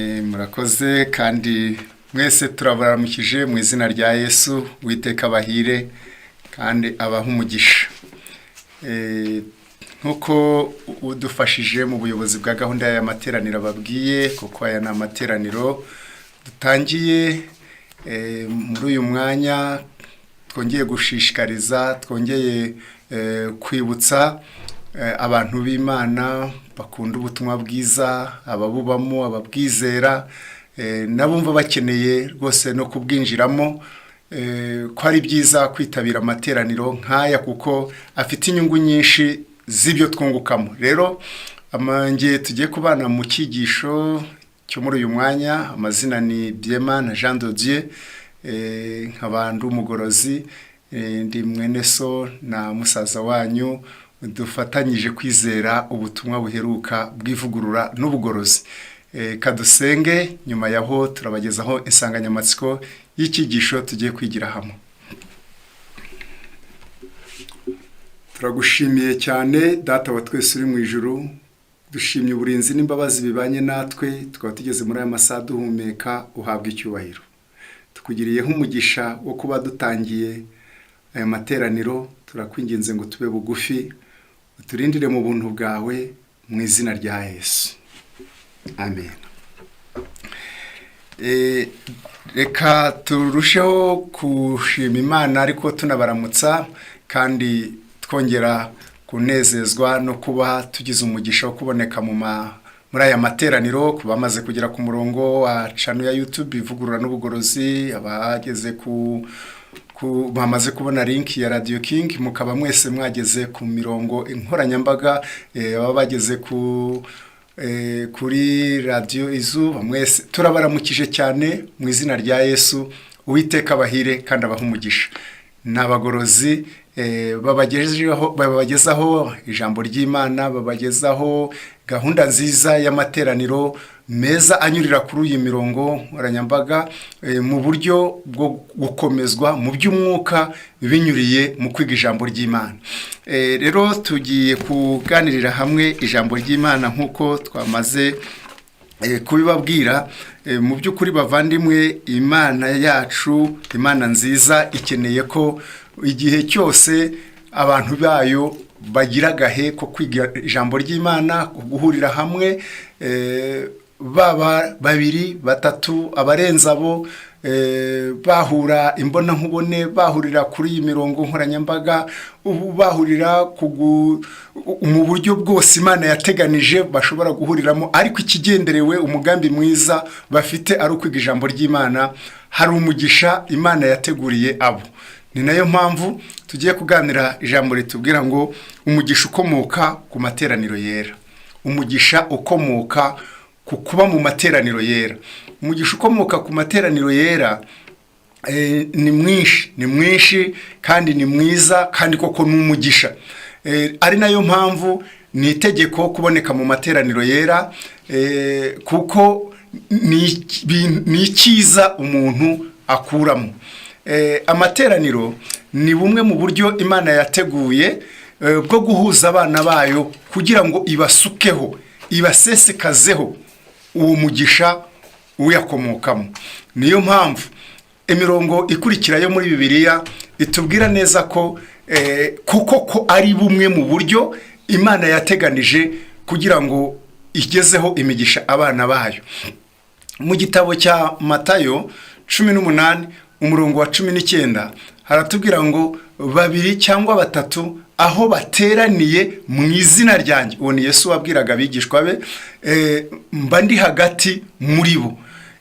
Murakoze kandi mwese turabaramukije mu izina rya Yesu. Witeka abahire kandi abahe umugisha. Nk'uko udufashije mu buyobozi bwa gahunda y'aya materaniro ababwiye, kuko aya ni amateraniro dutangiye muri uyu mwanya, twongeye gushishikariza, twongeye kwibutsa abantu b'Imana bakunda ubutumwa bwiza, ababubamo, ababwizera, n'abumva bakeneye rwose no kubwinjiramo, ko ari byiza kwitabira amateraniro nk'aya kuko afite inyungu nyinshi z'ibyo twungukamo. Rero amange tugiye kubana mu cyigisho cyo muri uyu mwanya, amazina ni Byemana Jean de Dieu, nkaba ndi umugorozi, ndi mwene so na musaza wanyu dufatanyije kwizera ubutumwa buheruka bw'ivugurura n'ubugorozi. Kadusenge, nyuma yaho turabagezaho insanganyamatsiko y'icyigisho tugiye kwigira hamwe. Turagushimiye cyane Data wa twese uri mu ijuru, dushimye uburinzi n'imbabazi bibanye natwe, tukaba tugeze muri aya masaha duhumeka, uhabwa icyubahiro. Tukugiriyeho umugisha wo kuba dutangiye aya materaniro, turakwinginze ngo tube bugufi, uturindire mu buntu bwawe mu izina rya Yesu. Amen. Reka turusheho gushima Imana ariko tunabaramutsa kandi twongera kunezezwa no kuba tugize umugisha wo kuboneka muri aya materaniro, ku bamaze kugera ku murongo wa channel ya YouTube Ivugurura n'Ubugorozi, abageze ku bamaze kubona link ya Radio King, mukaba mwese mwageze ku mirongo inkoranyambaga, baba bageze kuri Radio Izuba, mwese turabaramukije cyane mu izina rya Yesu. Uwiteka abahire kandi abahe umugisha. Ni abagorozi babagezaho ijambo ry'Imana, babagezaho gahunda nziza y'amateraniro meza anyurira kuri uyu mirongo nkoranyambaga, mu buryo bwo gukomezwa mu by'umwuka binyuriye mu kwiga ijambo ry'Imana. Rero tugiye kuganirira hamwe ijambo ry'Imana nk'uko twamaze kubibabwira. Mu by'ukuri bavandimwe, Imana yacu, Imana nziza, ikeneye ko igihe cyose abantu bayo bagira agahe ko kwiga ijambo ry'Imana, guhurira hamwe, baba babiri, batatu, abarenze abo, bahura imbonankubone, bahurira kuri iyi mirongo nkoranyambaga, ubu bahurira mu buryo bwose Imana yateganije bashobora guhuriramo, ariko ikigenderewe, umugambi mwiza bafite ari ukwiga ijambo ry'Imana. Hari umugisha Imana yateguriye abo. Ni nayo mpamvu tugiye kuganira ijambo ritubwira ngo umugisha ukomoka ku materaniro yera, umugisha ukomoka ku kuba mu materaniro yera. Umugisha ukomoka ku materaniro yera ni mwinshi, ni mwinshi kandi ni mwiza, kandi koko ni umugisha. Ari nayo mpamvu ni itegeko kuboneka mu materaniro yera, kuko ni icyiza umuntu akuramo. Amateraniro ni bumwe mu buryo Imana yateguye bwo guhuza abana bayo kugira ngo ibasukeho, ibasesekazeho uwo mugisha uyakomokamo. Niyo mpamvu imirongo ikurikira yo muri Bibiliya itubwira neza ko kuko ko ari bumwe mu buryo Imana yateganije kugira ngo igezeho imigisha abana bayo. Mu gitabo cya Matayo 18 umurongo wa 19 haratubwira ngo babiri cyangwa batatu aho bateraniye mu izina ryanjye, uwo ni Yesu wabwiraga abigishwa be, mba ndi hagati muri bo.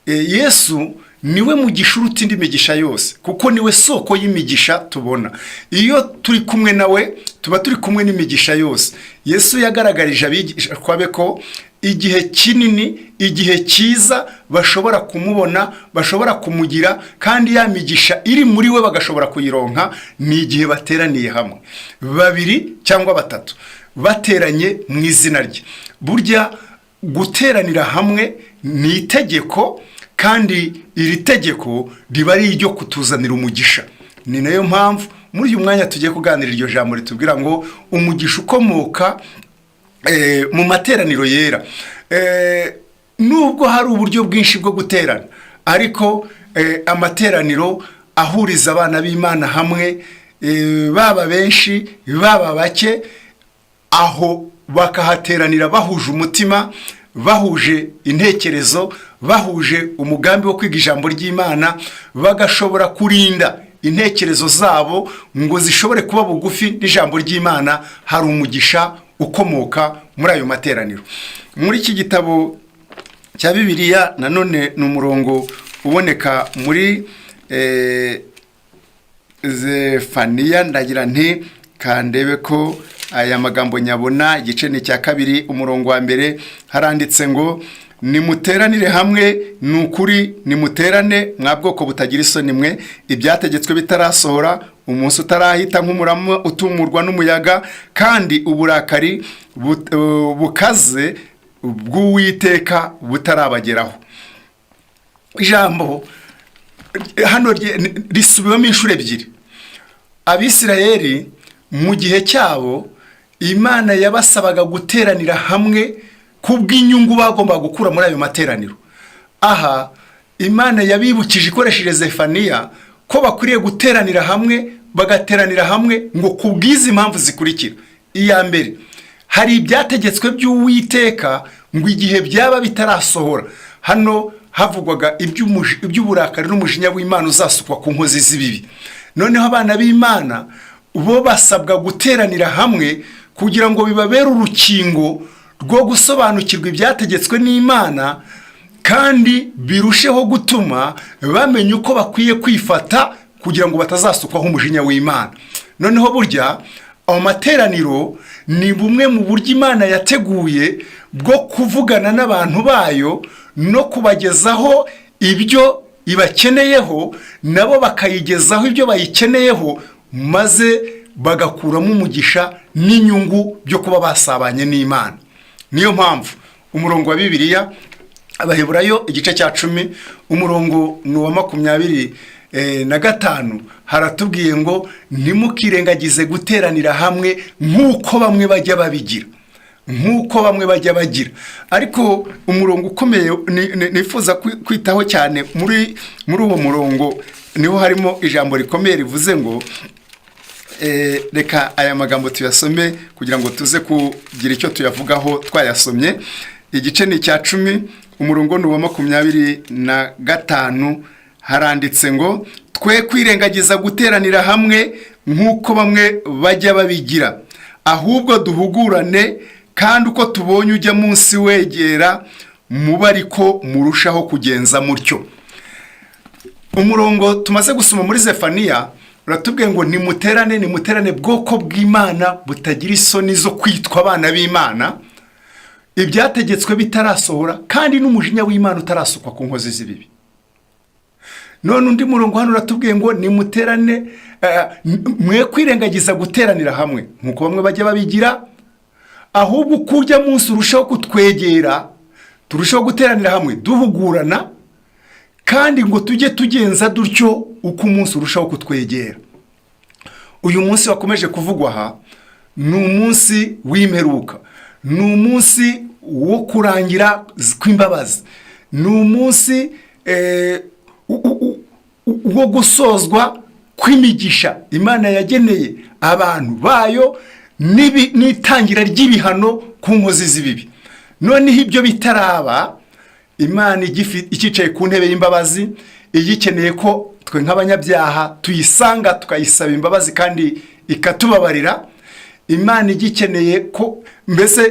Yesu niwe mugisha uruta indi migisha yose, kuko niwe soko y'imigisha tubona. Iyo turi kumwe nawe tuba turi kumwe n'imigisha yose. Yesu yagaragarije abigishwa be ko igihe kinini, igihe cyiza bashobora kumubona, bashobora kumugira, kandi ya migisha iri muri we bagashobora kuyironka, ni igihe bateraniye hamwe babiri cyangwa batatu bateranye mu izina rye. Burya guteranira hamwe ni itegeko, kandi iri tegeko riba ari iryo kutuzanira umugisha. Ni nayo mpamvu muri uyu mwanya tugiye kuganira iryo jambo ritubwira ngo umugisha ukomoka mu materaniro yera. Nubwo hari uburyo bwinshi bwo guterana, ariko amateraniro ahuriza abana b'Imana hamwe, baba benshi, baba bake, aho bakahateranira bahuje umutima, bahuje intekerezo, bahuje umugambi wo kwiga ijambo ry'Imana, bagashobora kurinda intekerezo zabo ngo zishobore kuba bugufi n'ijambo ry'Imana, hari umugisha ukomoka muri ayo materaniro. Muri iki gitabo cya Bibiliya nanone ni umurongo uboneka muri Zefaniya. Ndagira nti kandebe ko aya magambo nyabona. Igice ni icya 2, umurongo wa 1, haranditse ngo: "Nimuteranire hamwe, ni ukuri nimuterane, mwa bwoko butagira isoni mwe, ibyategetswe bitarasohora, umunsi utarahita nk'umurama utumurwa n'umuyaga, kandi uburakari bukaze bw'Uwiteka butarabageraho." Ijambo hano risubiwemo inshuro ebyiri. Abisirayeli mu gihe cyabo, Imana yabasabaga guteranira hamwe kubw'inyungu bagombaga gukura muri ayo materaniro. Aha Imana yabibukije ikoresheje Zefaniya ko bakwiriye guteranira hamwe, bagateranira hamwe ngo kubw'izi mpamvu zikurikira. Iya mbere, hari ibyategetswe by'Uwiteka ngo igihe byaba bitarasohora. Hano havugwaga iby'uburakari n'umujinya w'Imana uzasukwa ku nkozi z'ibibi. Noneho abana b'Imana bo basabwa guteranira hamwe kugira ngo bibabere urukingo rwo gusobanukirwa ibyategetswe n'Imana, kandi birusheho gutuma bamenya uko bakwiye kwifata kugira ngo batazasukwaho umujinya w'Imana. Noneho burya ayo materaniro ni bumwe mu buryo Imana yateguye bwo kuvugana n'abantu bayo no kubagezaho ibyo ibakeneyeho, nabo bakayigezaho ibyo bayikeneyeho, maze bagakuramo umugisha n'inyungu byo kuba basabanye n'Imana. Niyo mpamvu umurongo wa Bibiliya, Abaheburayo igice cya 10, umurongo ni uwa 25, haratubwiye ngo: "Ntimukirengagize guteranira hamwe nk'uko bamwe bajya babigira," nk'uko bamwe bajya bagira. Ariko umurongo ukomeye nifuza kwitaho cyane, muri uwo murongo niho harimo ijambo rikomeye rivuze ngo reka aya magambo tuyasome kugira ngo tuze kugira icyo tuyavugaho twayasomye. Igice ni icya 10, umurongo ni uwa 25, haranditse ngo: "Twe kwirengagiza guteranira hamwe nk'uko bamwe bajya babigira, ahubwo duhugurane, kandi uko tubonye ujya munsi wegera, muba ariko murushaho kugenza mutyo." Umurongo tumaze gusoma muri Zefaniya uratubwiye ngo: "Nimuterane, nimuterane, bwoko bw'Imana butagira isoni zo kwitwa abana b'Imana, ibyategetswe bitarasohora kandi n'umujinya w'Imana utarasukwa ku nkozi z'ibibi." None undi murongo hano uratubwiye ngo: "Nimuterane, mwe kwirengagiza guteranira hamwe nk'uko bamwe bajya babigira, ahubwo uko ujya munsi urushaho kutwegera, turushaho guteranira hamwe duhugurana, kandi ngo tujye tugenza dutyo uko umunsi urushaho kutwegera." Uyu munsi wakomeje kuvugwa aha ni umunsi w'imperuka, ni umunsi wo kurangira kw'imbabazi, ni umunsi wo gusozwa kw'imigisha Imana yageneye abantu bayo n'itangira ry'ibihano ku nkozi z'ibibi. Noneho ibyo bitaraba, Imana ikicaye ku ntebe y'imbabazi, igikeneye ko twe nk'abanyabyaha tuyisanga tukayisaba imbabazi kandi ikatubabarira. Imana igikeneye ko mbese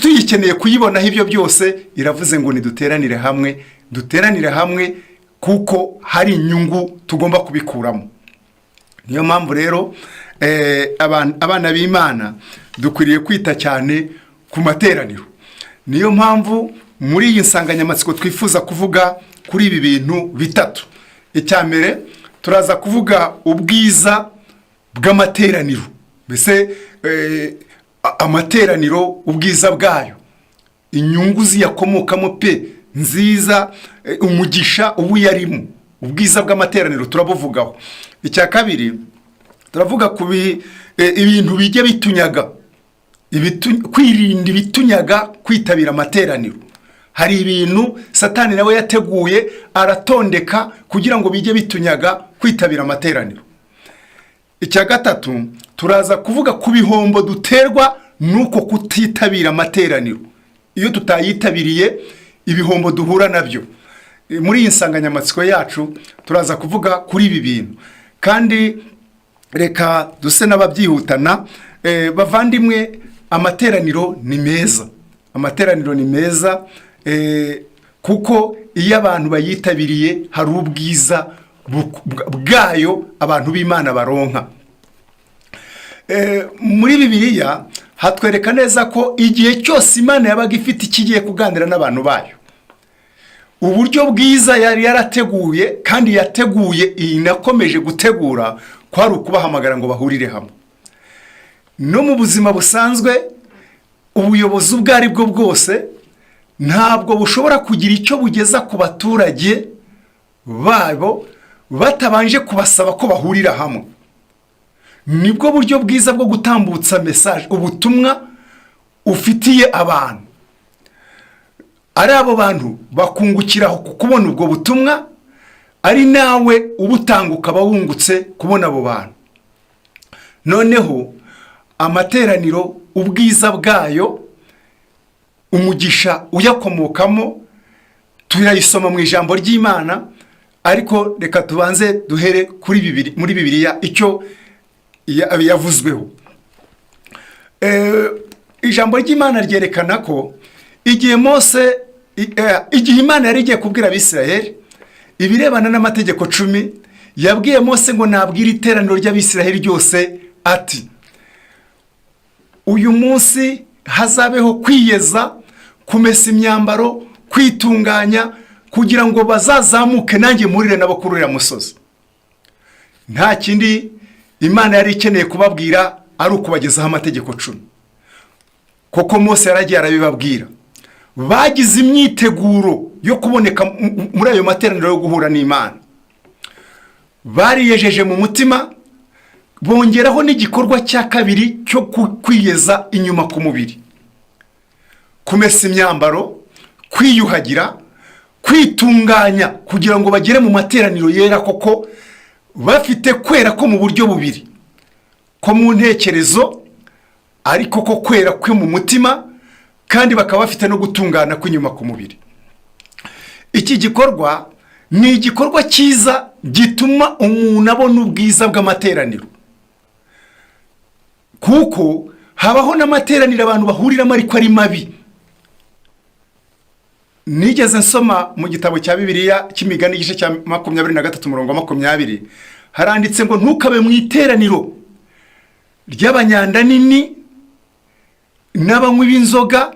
tuyikeneye kuyibonaho ibyo byose, iravuze ngo niduteranire hamwe, duteranire hamwe kuko hari inyungu tugomba kubikuramo. Niyo mpamvu rero abana b'Imana dukwiriye kwita cyane ku materaniro. Niyo mpamvu muri iyi nsanganyamatsiko twifuza kuvuga kuri ibi bintu bitatu. Icya mbere, turaza kuvuga ubwiza bw'amateraniro, mbese amateraniro, ubwiza bwayo, inyungu ziyakomokamo pe nziza, umugisha uba uyarimo. Ubwiza bw'amateraniro turabuvugaho. Icya kabiri, turavuga ku ibintu bijya bitunyaga, kwirinda ibitunyaga kwitabira amateraniro. Hari ibintu Satani nawe yateguye aratondeka kugira ngo bijye bitunyaga kwitabira amateraniro. Icya gatatu, turaza kuvuga ku bihombo duterwa n'uko kutitabira amateraniro. Iyo tutayitabiriye, ibihombo duhura nabyo. Muri iyi nsanganyamatsiko yacu turaza kuvuga kuri ibi bintu, kandi reka duse n'ababyihutana. Bavandimwe, amateraniro ni meza, amateraniro ni meza, kuko iyo abantu bayitabiriye hari ubwiza bwayo abantu b'Imana baronka. Muri Bibiliya hatwereka neza ko igihe cyose Imana yabaga ifite icyo igiye kuganira n'abantu bayo, uburyo bwiza yari yarateguye kandi yateguye inakomeje gutegura kwari ukubahamagara ngo bahurire hamwe. No mu buzima busanzwe, ubuyobozi ubwo ari bwo bwose ntabwo bushobora kugira icyo bugeza ku baturage babo batabanje kubasaba ko bahurira hamwe. Nibwo buryo bwiza bwo gutambutsa message, ubutumwa ufitiye abantu. Ari abo bantu bakungukira ku kubona ubwo butumwa, ari nawe ubutanga ukaba wungutse kubona abo bantu. Noneho amateraniro, ubwiza bwayo, umugisha uyakomokamo, turayisoma mu ijambo ry'Imana. Ariko reka tubanze duhere kuri Bibiri, muri Bibiliya icyo yavuzweho. Ijambo ry'Imana ryerekana ko igihe Mose, igihe Imana yari igiye kubwira Abisirayeli ibirebana n'amategeko 10, yabwiye Mose ngo nabwire iteraniro ry'Abisirayeli ryose ati: "Uyu munsi hazabeho kwiyeza, kumesa imyambaro, kwitunganya, kugira ngo bazazamuke nanjye mpurire nabo kuri uriya musozi." Nta kindi Imana yari ikeneye kubabwira, ari ukubagezaho amategeko 10. Koko Mose yaragiye arabibabwira, bagize imyiteguro yo kuboneka muri ayo materaniro yo guhura n'Imana. Bariyejeje mu mutima, bongeraho n'igikorwa cya kabiri cyo kwiyeza inyuma ku mubiri, kumesa imyambaro, kwiyuhagira, kwitunganya, kugira ngo bagere mu materaniro yera koko bafite kwera ko mu buryo bubiri: ko mu ntekerezo, ariko ko kwera kwe mu mutima, kandi bakaba bafite no gutungana kw'inyuma ku mubiri. Iki gikorwa ni igikorwa cyiza gituma umuntu abona ubwiza bw'amateraniro, kuko habaho n'amateraniro abantu bahuriramo ariko ari mabi. Nigeze nsoma mu gitabo cya Bibiliya cy'Imigani, igice cya 23, umurongo wa 20, haranditse ngo: "Ntukabe mu iteraniro ry'abanyanda nini n'abanywi b'inzoga."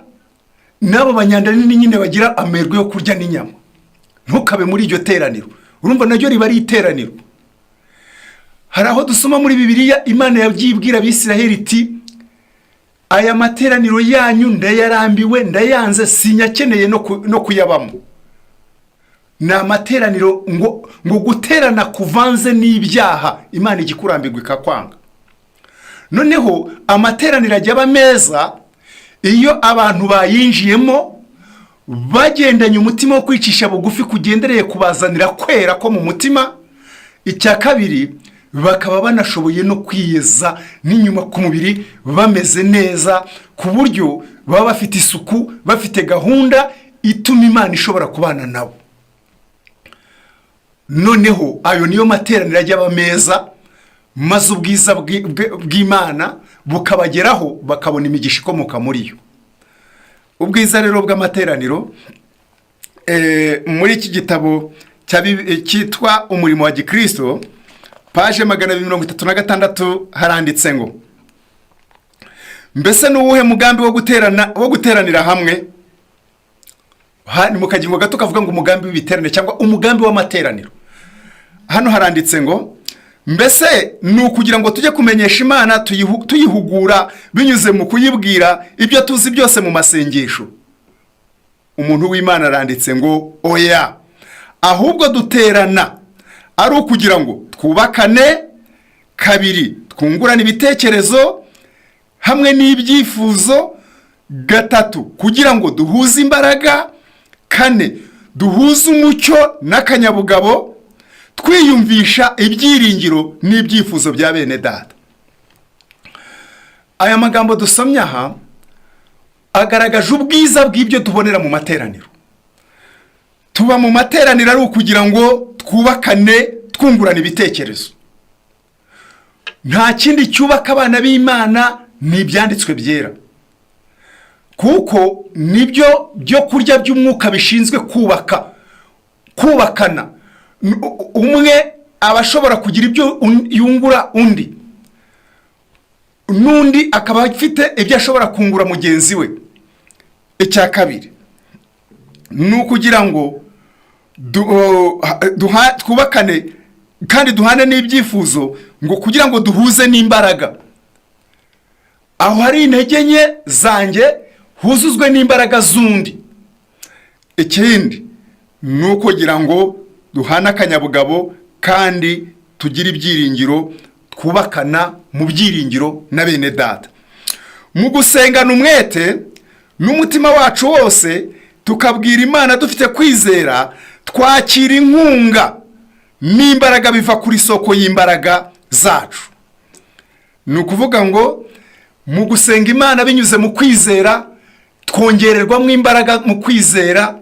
N'abo banyanda nini nyine bagira amerwe yo kurya n'inyama, ntukabe muri iryo teraniro. Urumva naryo riba ari iteraniro. Hari aho dusoma muri Bibiliya Imana yagiye ibwira Abisiraheli iti: "Aya materaniro yanyu ndayarambiwe, ndayanze, sinyakeneye no kuyabamo." Ni amateraniro ngo guterana kuvanze n'ibyaha, Imana ijya ikurambirwa ikakwanga. Noneho amateraniro ajya aba meza iyo abantu bayinjiyemo bagendanye umutima wo kwicisha bugufi kugendereye kubazanira kwera ko mu mutima. Icya kabiri, bakaba banashoboye no kwiyeza n'inyuma ku mubiri, bameze neza ku buryo baba bafite isuku, bafite gahunda ituma Imana ishobora kubana nabo. Noneho ayo niyo materaniro ajya aba meza, maze ubwiza bw'Imana bukabageraho, bakabona imigisha ikomoka muri yo. Ubwiza rero bw'amateraniro, muri iki gitabo cyitwa Umurimo wa Gikristo, page 236, haranditse ngo: "Mbese ni uwuhe mugambi wo guterana, wo guteranira hamwe?" Ni mu kagingo gato kavuga ngo umugambi w'ibiterane cyangwa umugambi w'amateraniro. Hano haranditse ngo: "Mbese ni ukugira ngo tujye kumenyesha Imana, tuyihugura binyuze mu kuyibwira ibyo tuzi byose mu masengesho?" Umuntu w'Imana aranditse ngo: "Oya, ahubwo duterana ari ukugira ngo twubakane, kabiri twungurane ibitekerezo hamwe n'ibyifuzo, gatatu kugira ngo duhuze imbaraga." Kane, duhuze umucyo n'akanyabugabo, twiyumvisha ibyiringiro n'ibyifuzo bya bene data. Aya magambo dusomye aha agaragaje ubwiza bw'ibyo tubonera mu materaniro. Tuba mu materaniro ari ukugira ngo twubakane, twungurana ibitekerezo. Nta kindi cyubaka abana b'Imana ni ibyanditswe byera, kuko nibyo byo kurya by'umwuka bishinzwe kubaka, kubakana. Umwe aba ashobora kugira ibyo yungura undi, n'undi akaba afite ibyo ashobora kungura mugenzi we. Icya kabiri ni ukugira ngo twubakane kandi duhane n'ibyifuzo, ngo kugira ngo duhuze n'imbaraga. Aho hari intege nke zanjye, huzuzwe n'imbaraga z'undi. Ikindi ni ukugira ngo duhane akanyabugabo kandi tugire ibyiringiro, twubakana mu byiringiro na bene data. Mu gusengana umwete n'umutima wacu wose, tukabwira Imana dufite kwizera, twakira inkunga n'imbaraga biva kuri soko y'imbaraga zacu. Ni ukuvuga ngo mu gusenga Imana binyuze mu kwizera, twongererwamo imbaraga mu kwizera,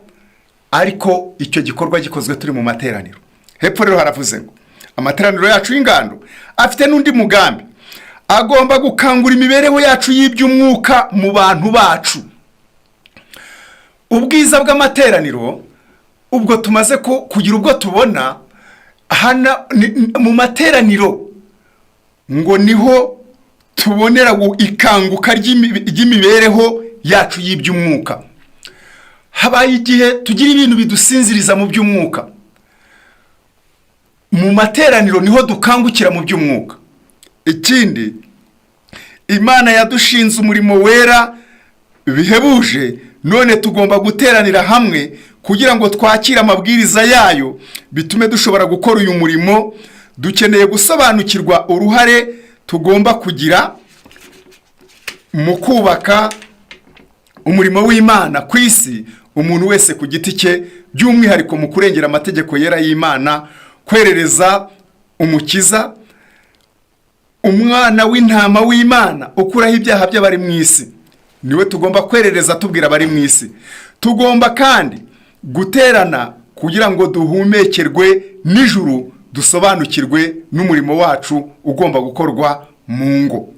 ariko icyo gikorwa gikozwe turi mu materaniro. Hepfo rero haravuze ngo amateraniro yacu y'ingando afite n'undi mugambi: agomba gukangura imibereho yacu y'iby'umwuka mu bantu bacu. Ubwiza bw'amateraniro ubwo tumaze kugira ubwo tubona hano mu materaniro, ngo niho tubonera ikanguka ry'imibereho yacu y'iby'umwuka. Habaye igihe tugira ibintu bidusinziriza mu by'umwuka. Mu materaniro niho dukangukira mu by'umwuka. Ikindi, Imana yadushinze umurimo wera bihebuje, none tugomba guteranira hamwe kugira ngo twakire amabwiriza yayo, bitume dushobora gukora uyu murimo. Dukeneye gusobanukirwa uruhare tugomba kugira mu kubaka umurimo w'Imana ku isi, umuntu wese ku giti cye, by'umwihariko mu kurengera amategeko yera y'Imana, kwerereza Umukiza, umwana w'intama w'Imana ukuraho ibyaha by'abari mu isi. Niwe tugomba kwerereza, tubwira abari mu isi. Tugomba kandi guterana kugira ngo duhumekerwe n'ijuru, dusobanukirwe n'umurimo wacu ugomba gukorwa mu ngo.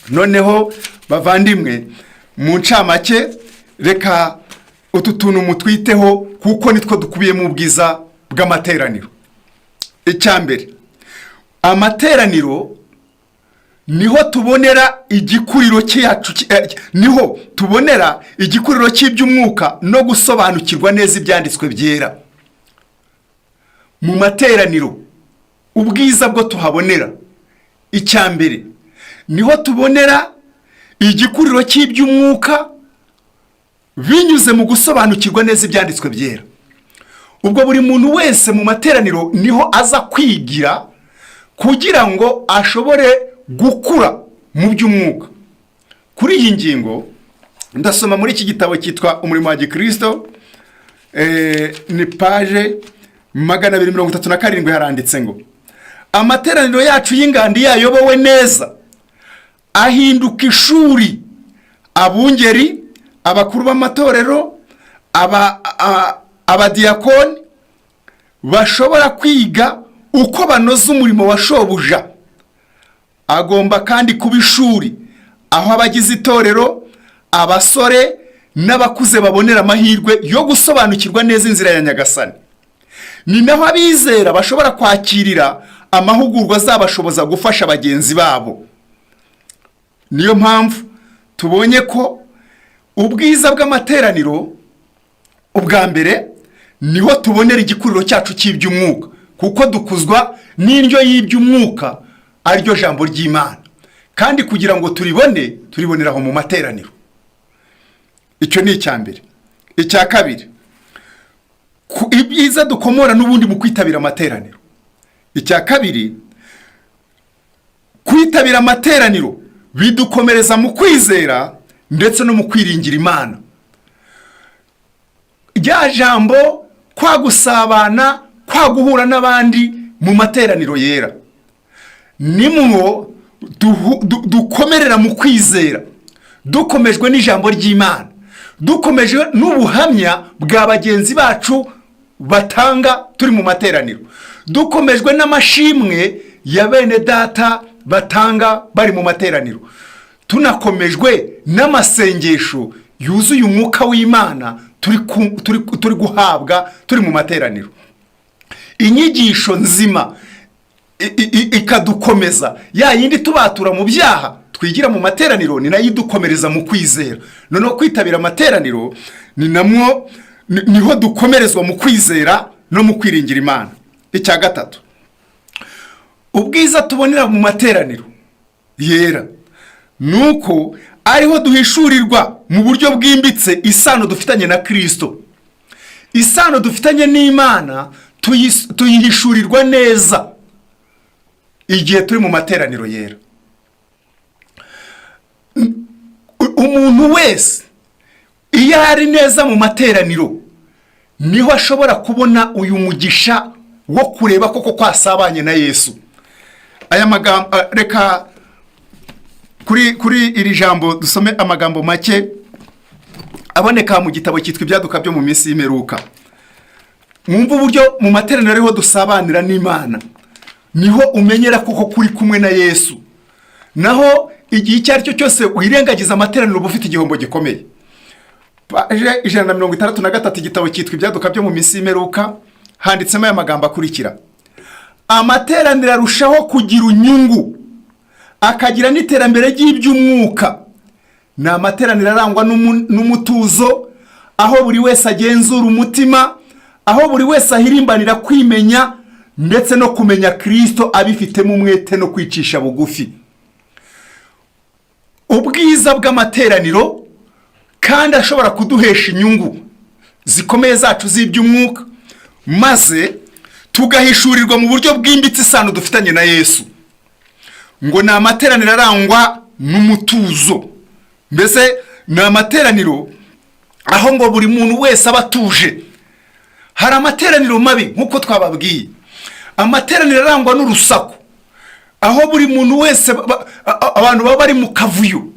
Noneho bavandimwe, mu ncamake, reka utu tuntu mutwiteho, kuko nitwo dukubiyemo ubwiza bw'amateraniro. Icya mbere, amateraniro niho tubonera igikuriro cyacu, niho tubonera igikuriro cy'iby'umwuka no gusobanukirwa neza ibyanditswe byera. Mu materaniro, ubwiza bwo tuhabonera, icya mbere niho tubonera igikuriro cy'iby'umwuka binyuze mu gusobanukirwa neza ibyanditswe byera. Ubwo buri muntu wese mu materaniro niho aza kwigira kugira ngo ashobore gukura mu by'umwuka. Kuri iyi ngingo ndasoma muri iki gitabo cyitwa Umurimo wa Gikirisito, ni page 237. Haranditse ngo amateraniro yacu y'ingando, iyo ayobowe neza, ahinduka ishuri abungeri, abakuru b'amatorero, abadiyakoni bashobora kwiga uko banoza umurimo wa shobuja. Agomba kandi kuba ishuri aho abagize itorero, abasore n'abakuze, babonera amahirwe yo gusobanukirwa neza inzira ya Nyagasani. Ni naho abizera bashobora kwakirira amahugurwa azabashoboza gufasha bagenzi babo. Niyo mpamvu tubonye ko ubwiza bw'amateraniro, ubwa mbere niho tubonera igikuriro cyacu cy'iby'umwuka, kuko dukuzwa n'indyo y'iby'umwuka, ariryo jambo ry'Imana, kandi kugira ngo turibone, turibonera aho mu materaniro. Icyo ni icya mbere. Icya kabiri, ibyiza dukomora n'ubundi mu kwitabira amateraniro, icya kabiri, kwitabira amateraniro bidukomereza mu kwizera ndetse no mu kwiringira Imana. Rya jambo, kwa gusabana, kwa guhura n'abandi mu materaniro yera, nimwo dukomerera mu kwizera, dukomejwe n'ijambo ry'Imana, dukomejwe n'ubuhamya bwa bagenzi bacu batanga turi mu materaniro, dukomejwe n'amashimwe ya bene data batanga bari mu materaniro, tunakomejwe n'amasengesho yuzuye umwuka w'Imana turi guhabwa turi mu materaniro. Inyigisho nzima ikadukomeza, ya yindi tubatura mu byaha twigira mu materaniro, ni nayo idukomereza mu kwizera. Noneho kwitabira amateraniro ni namwo niho dukomerezwa mu kwizera no mu kwiringira Imana. Icya gatatu, ubwiza tubonera mu materaniro yera ni uko ariho duhishurirwa mu buryo bwimbitse isano dufitanye na Kirisito. Isano dufitanye n'Imana tuyihishurirwa neza igihe turi mu materaniro yera. Umuntu wese iyo ari neza mu materaniro, niho ashobora kubona uyu mugisha wo kureba koko kwasabanye na Yesu. Aya magambo, reka kuri iri jambo dusome amagambo make aboneka mu gitabo cyitwa Ibyaduka byo mu minsi y'imperuka. Mwumve uburyo mu materaniro ariho dusabanira n'Imana, niho umenyera koko kuri kumwe na Yesu. Naho igihe icyo ari cyo cyose wirengagiza amateraniro, uba ufite igihombo gikomeye. Paje 163, igitabo cyitwa Ibyaduka byo mu minsi y'imperuka, handitsemo aya magambo akurikira: "Amateraniro arushaho kugira inyungu, akagira n'iterambere ry'iby'umwuka, ni amateraniro arangwa n'umutuzo, aho buri wese agenzura umutima, aho buri wese ahirimbanira kwimenya ndetse no kumenya Kirisito abifitemo umwete no kwicisha bugufi." Ubwiza bw'amateraniro kandi ashobora kuduhesha inyungu zikomeye zacu z'iby'umwuka, maze tugahishurirwa mu buryo bwimbitse isano dufitanye na Yesu, ngo ni amateraniro arangwa n'umutuzo. Mbese ni amateraniro aho ngo buri muntu wese aba atuje. Hari amateraniro mabi, nk'uko twababwiye, amateraniro arangwa n'urusaku, aho buri muntu wese abantu baba bari mu kavuyo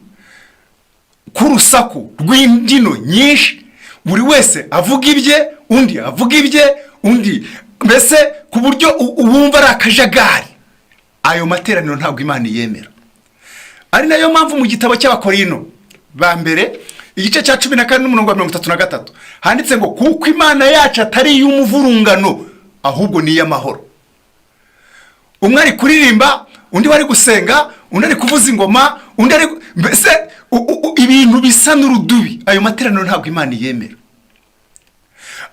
k'urusaku rw'imbyino nyinshi, buri wese avuga ibye, undi avuga ibye, undi, mbese ku buryo wumva ari akajagari. Ayo materaniro ntabwo Imana iyemera. Ari nayo mpamvu mu gitabo cy'Abakorino ba mbere, igice cya 14 n'umurongo wa 33, handitse ngo: "Kuko Imana yacu atari iy'umuvurungano, ahubwo ni iy'amahoro." Umwe ari kuririmba, undi bari gusenga, undi ari kuvuza ingoma, undi ari, mbese ibintu bisa n'urudubi. Ayo materaniro ntabwo Imana iyemera.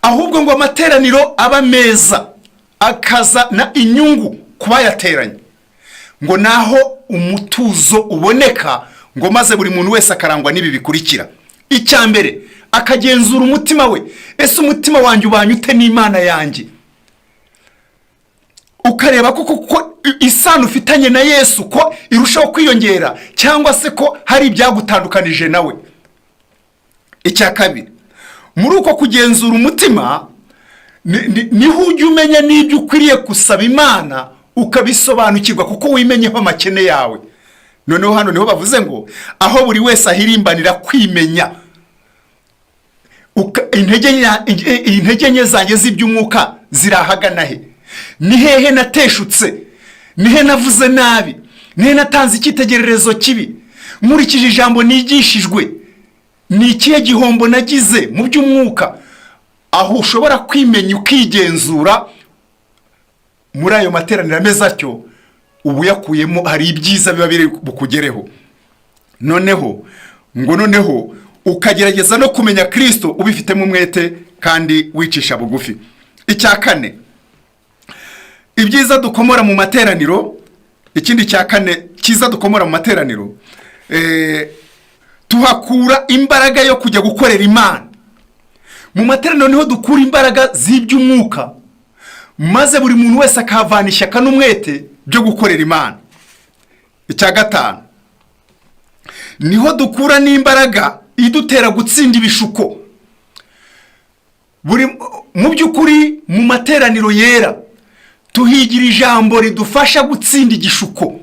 Ahubwo ngo amateraniro aba meza, akazana inyungu ku bayateranye, ngo naho umutuzo uboneka, ngo maze buri muntu wese akarangwa n'ibi bikurikira: icya mbere, akagenzura umutima we. Ese umutima wanjye ubanye ute n'Imana yanjye? Ukareba ko koko isano ufitanye na Yesu ko irushaho kwiyongera, cyangwa se ko hari ibyagutandukanije nawe. Icya kabiri, muri uko kugenzura umutima niho ujya umenya n'ibyo ukwiriye gusaba Imana, ukabisobanukirwa kuko wimenyeho amakene yawe. Noneho hano niho bavuze ngo aho buri wese ahirimbanira kwimenya. Intege nke zanjye z'iby'umwuka zirahagana he? Ni hehe nateshutse? Ni he navuze nabi? Ni he natanze icyitegererezo kibi? Nkurikije ijambo nigishijwe, ni ikihe gihombo nagize mu by'umwuka? Aho ushobora kwimenya, ukigenzura muri ayo materaniro ameze atyo, uba uyakuyemo, hari ibyiza biba biri bukugereho. Noneho ngo noneho ukagerageza no kumenya Kirisito ubifitemo umwete kandi wicisha bugufi. Icya kane, ibyiza dukomora mu materaniro, ikindi cya kane cyiza dukomora mu materaniro, tuhakura imbaraga yo kujya gukorera Imana. Mu materaniro niho dukura imbaraga z'iby'umwuka, maze buri muntu wese akahavana ishyaka n'umwete byo gukorera Imana. Icya gatanu, niho dukura n'imbaraga idutera gutsinda ibishuko. Buri mu by'ukuri mu materaniro yera tuhigira ijambo ridufasha gutsinda igishuko,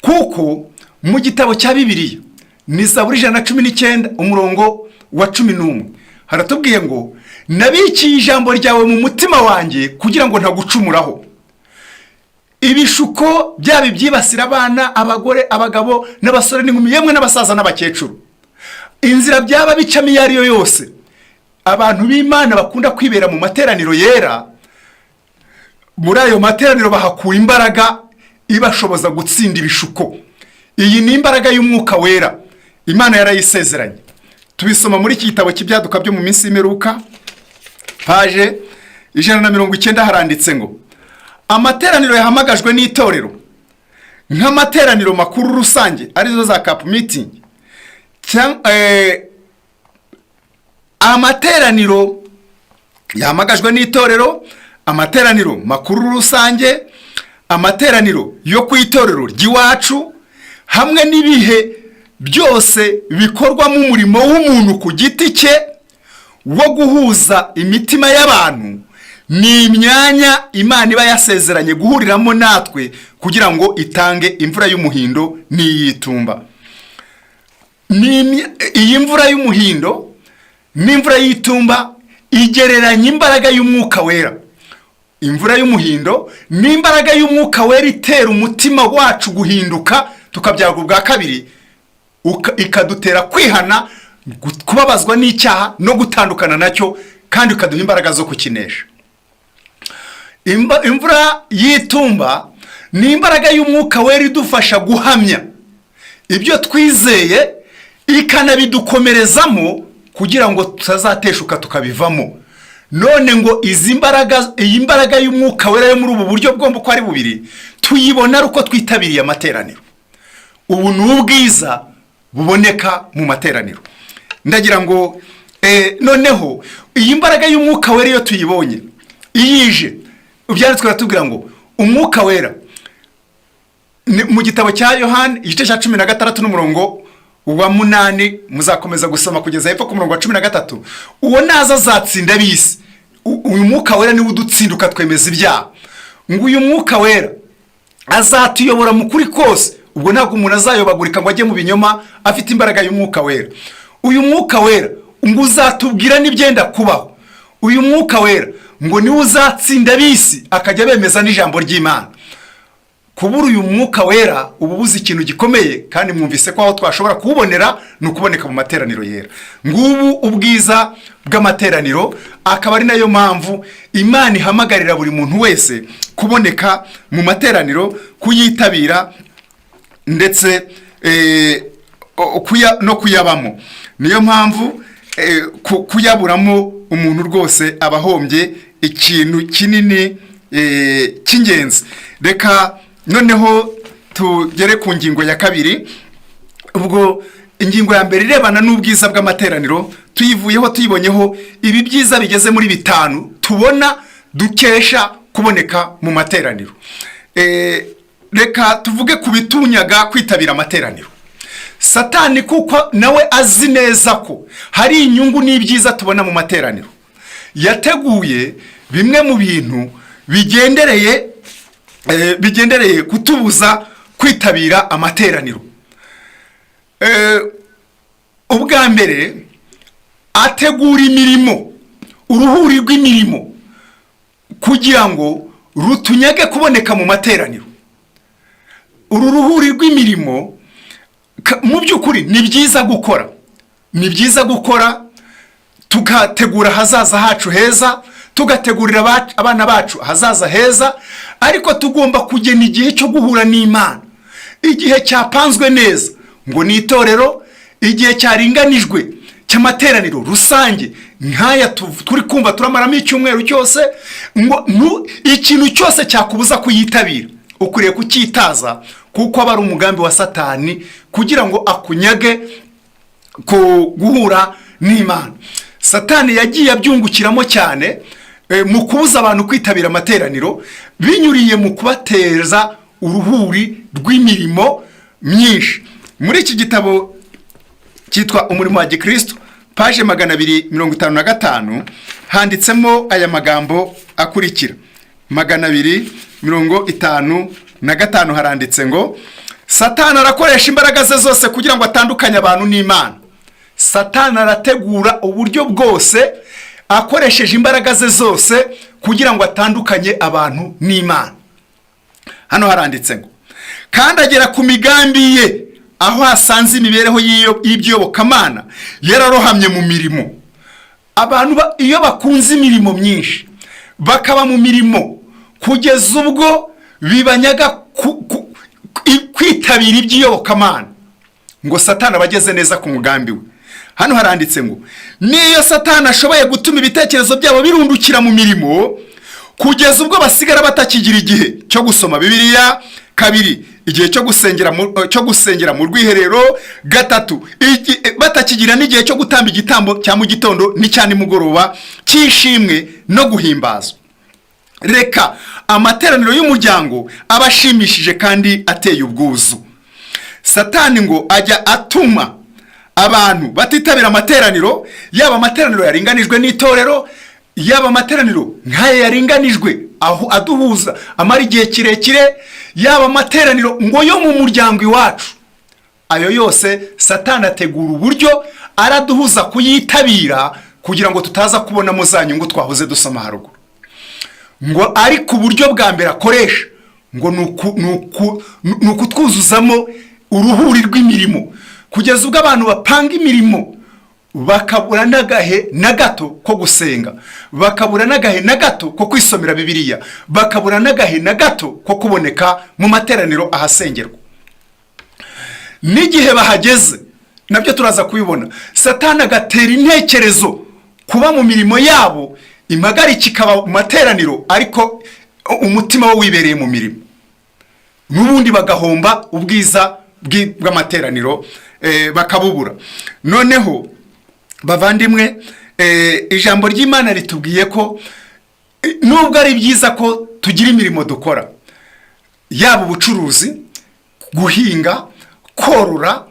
kuko mu gitabo cya Bibiliya ni Zaburi 119 umurongo wa 11, haratubwiye ngo: "Nabikiye ijambo ryawe mu mutima wanjye kugira ngo ntagucumuraho." Ibishuko byaba ibyibasira abana, abagore, abagabo n'abasore n'inkumi, yemwe n'abasaza n'abakecuru, inzira byaba bicamo iyo ari yo yose, abantu b'Imana bakunda kwibera mu materaniro yera. Muri ayo materaniro bahakura imbaraga ibashoboza gutsinda ibishuko. Iyi ni imbaraga y'Umwuka Wera, Imana yarayisezeranye. Tubisoma muri iki gitabo cy'Ibyaduka byo mu minsi y'imperuka, page 190, haranditse ngo: "Amateraniro yahamagajwe n'itorero nk'amateraniro makuru rusange, arizo za camp meeting, amateraniro yahamagajwe n'itorero, amateraniro makuru rusange, amateraniro yo ku itorero ry'iwacu, hamwe n'ibihe byose bikorwamo umurimo w'umuntu ku giti cye wo guhuza imitima y'abantu, ni imyanya Imana iba yasezeranye guhuriramo natwe kugira ngo itange imvura y'umuhindo n'iy'itumba." Iyi mvura y'umuhindo n'imvura y'itumba igereranya imbaraga y'Umwuka Wera. Imvura y'umuhindo ni imbaraga y'Umwuka Wera itera umutima wacu guhinduka, tukabyarwa ubwa kabiri, ikadutera kwihana, kubabazwa n'icyaha no gutandukana nacyo, kandi ikaduha imbaraga zo kukinesha. Imvura y'itumba ni imbaraga y'Umwuka Wera idufasha guhamya ibyo twizeye, ikanabidukomerezamo kugira ngo tutazateshuka tukabivamo. None ngo izi mbaraga, iyi mbaraga y'Umwuka Wera yo muri ubu buryo bwombi uko ari bubiri, tuyibona ari uko twitabiriye amateraniro. Ubu ni ubwiza buboneka mu materaniro. Ndagira ngo noneho iyi mbaraga y'Umwuka Wera iyo tuyibonye, iyije, ibyanditswe biratubwira ngo Umwuka Wera mu gitabo cya Yohani igice cya 16 n'umurongo wa 8, muzakomeza gusoma kugeza hepfo ku murongo wa 13, uwo naza azatsinda ab'isi. Uyu Mwuka Wera niwe udutsinda ukatwemeza ibyaha. Ngo uyu Mwuka Wera azatuyobora mu kuri kose. Ubwo ntabwo umuntu azayobagurika ngo ajye mu binyoma afite imbaraga y'Umwuka Wera. Uyu Mwuka Wera ngo uzatubwira n'ibyenda kubaho. Uyu Mwuka Wera ngo niwe uzatsinda ab'isi, akajya bemeza n'ijambo ry'Imana. Kubura uyu Mwuka Wera uba ubuze ikintu gikomeye, kandi mwumvise ko aho twashobora kuwubonera ni ukuboneka mu materaniro yera. Ngubu ubwiza bw'amateraniro, akaba ari nayo mpamvu Imana ihamagarira buri muntu wese kuboneka mu materaniro, kuyitabira ndetse no kuyabamo. Niyo mpamvu kuyaburamo umuntu rwose aba ahombye ikintu kinini cy'ingenzi. Reka noneho tugere ku ngingo ya kabiri. Ubwo ingingo ya mbere irebana n'ubwiza bw'amateraniro tuyivuyeho, tuyibonyeho ibi byiza bigeze muri bitanu tubona dukesha kuboneka mu materaniro. Reka tuvuge ku bitunyaga kwitabira amateraniro. Satani, kuko nawe azi neza ko hari inyungu n'ibyiza tubona mu materaniro, yateguye bimwe mu bintu bigendereye kutubuza kwitabira amateraniro. Ubwa mbere, ategura imirimo, uruhuri rw'imirimo, kugira ngo rutunyage kuboneka mu materaniro. Uru ruhuri rw'imirimo, mu by'ukuri ni byiza gukora, ni byiza gukora tugategura ahazaza hacu heza, tugategurira abana bacu ahazaza heza, ariko tugomba kugena igihe cyo guhura n'Imana, igihe cyapanzwe neza ngo ni itorero, igihe cyaringanijwe cy'amateraniro rusange nk'aya turi kumva turamaramo icyumweru cyose. Ngo ikintu cyose cyakubuza kuyitabira ukwiriye kucyitaza, kuko aba ari umugambi wa Satani kugira ngo akunyage ku guhura n'Imana. Satani yagiye abyungukiramo cyane mu kubuza abantu kwitabira amateraniro binyuriye mu kubateza uruhuri rw'imirimo myinshi. Muri iki gitabo cyitwa Umurimo wa Gikristo, page 255. Handitsemo aya magambo akurikira: 255 haranditse ngo: "Satani arakoresha imbaraga ze zose kugira ngo atandukanye abantu n'Imana." Satani arategura uburyo bwose akoresheje imbaraga ze zose kugira ngo atandukanye abantu n'Imana. Hano haranditse ngo: "Kandi agera ku migambi ye aho hasanze imibereho y'iby'iyobokamana yararohamye mu mirimo." Abantu iyo bakunze imirimo myinshi, bakaba mu mirimo kugeza ubwo bibanyaga kwitabira iby'iyobokamana, ngo Satani aba ageze neza ku mugambi we. Hano haranditse ngo: "Niyo Satani ashoboye gutuma ibitekerezo byabo birundukira mu mirimo kugeza ubwo basigara batakigira igihe cyo gusoma Bibiliya, kabiri, igihe cyo gusengera mu rwiherero, gatatu, batakigira n'igihe cyo gutamba igitambo cya mu gitondo n'icya nimugoroba cy'ishimwe no guhimbazwa. Reka amateraniro y'umuryango aba ashimishije kandi ateye ubwuzu." Satani ngo ajya atuma abantu batitabira amateraniro, yaba amateraniro yaringanijwe n'itorero, yaba amateraniro nk'aya yaringanijwe aho aduhuza amara igihe kirekire, yaba amateraniro ngo yo mu muryango iwacu. Ayo yose Satani ategura uburyo araduhuza kuyitabira kugira ngo tutaza kubonamo za nyungu twahoze dusoma haruguru. Ngo ariko uburyo bwa mbere akoresha ngo ni ukutwuzuzamo uruhuri rw'imirimo, kugeza ubwo abantu bapanga imirimo bakabura n'agahe na gato ko gusenga, bakabura n'agahe na gato ko kwisomera Bibiliya, bakabura n'agahe na gato ko kuboneka mu materaniro ahasengerwa. N'igihe bahageze, nabyo turaza kubibona, Satani agatera intekerezo kuba mu mirimo yabo, impagarike ikaba mu materaniro ariko umutima we wibereye mu mirimo, n'ubundi bagahomba ubwiza bw'amateraniro, bakabubura. Noneho bavandimwe, ijambo ry'Imana ritubwiye ko nubwo ari byiza ko tugira imirimo dukora, yaba ubucuruzi, guhinga, korora,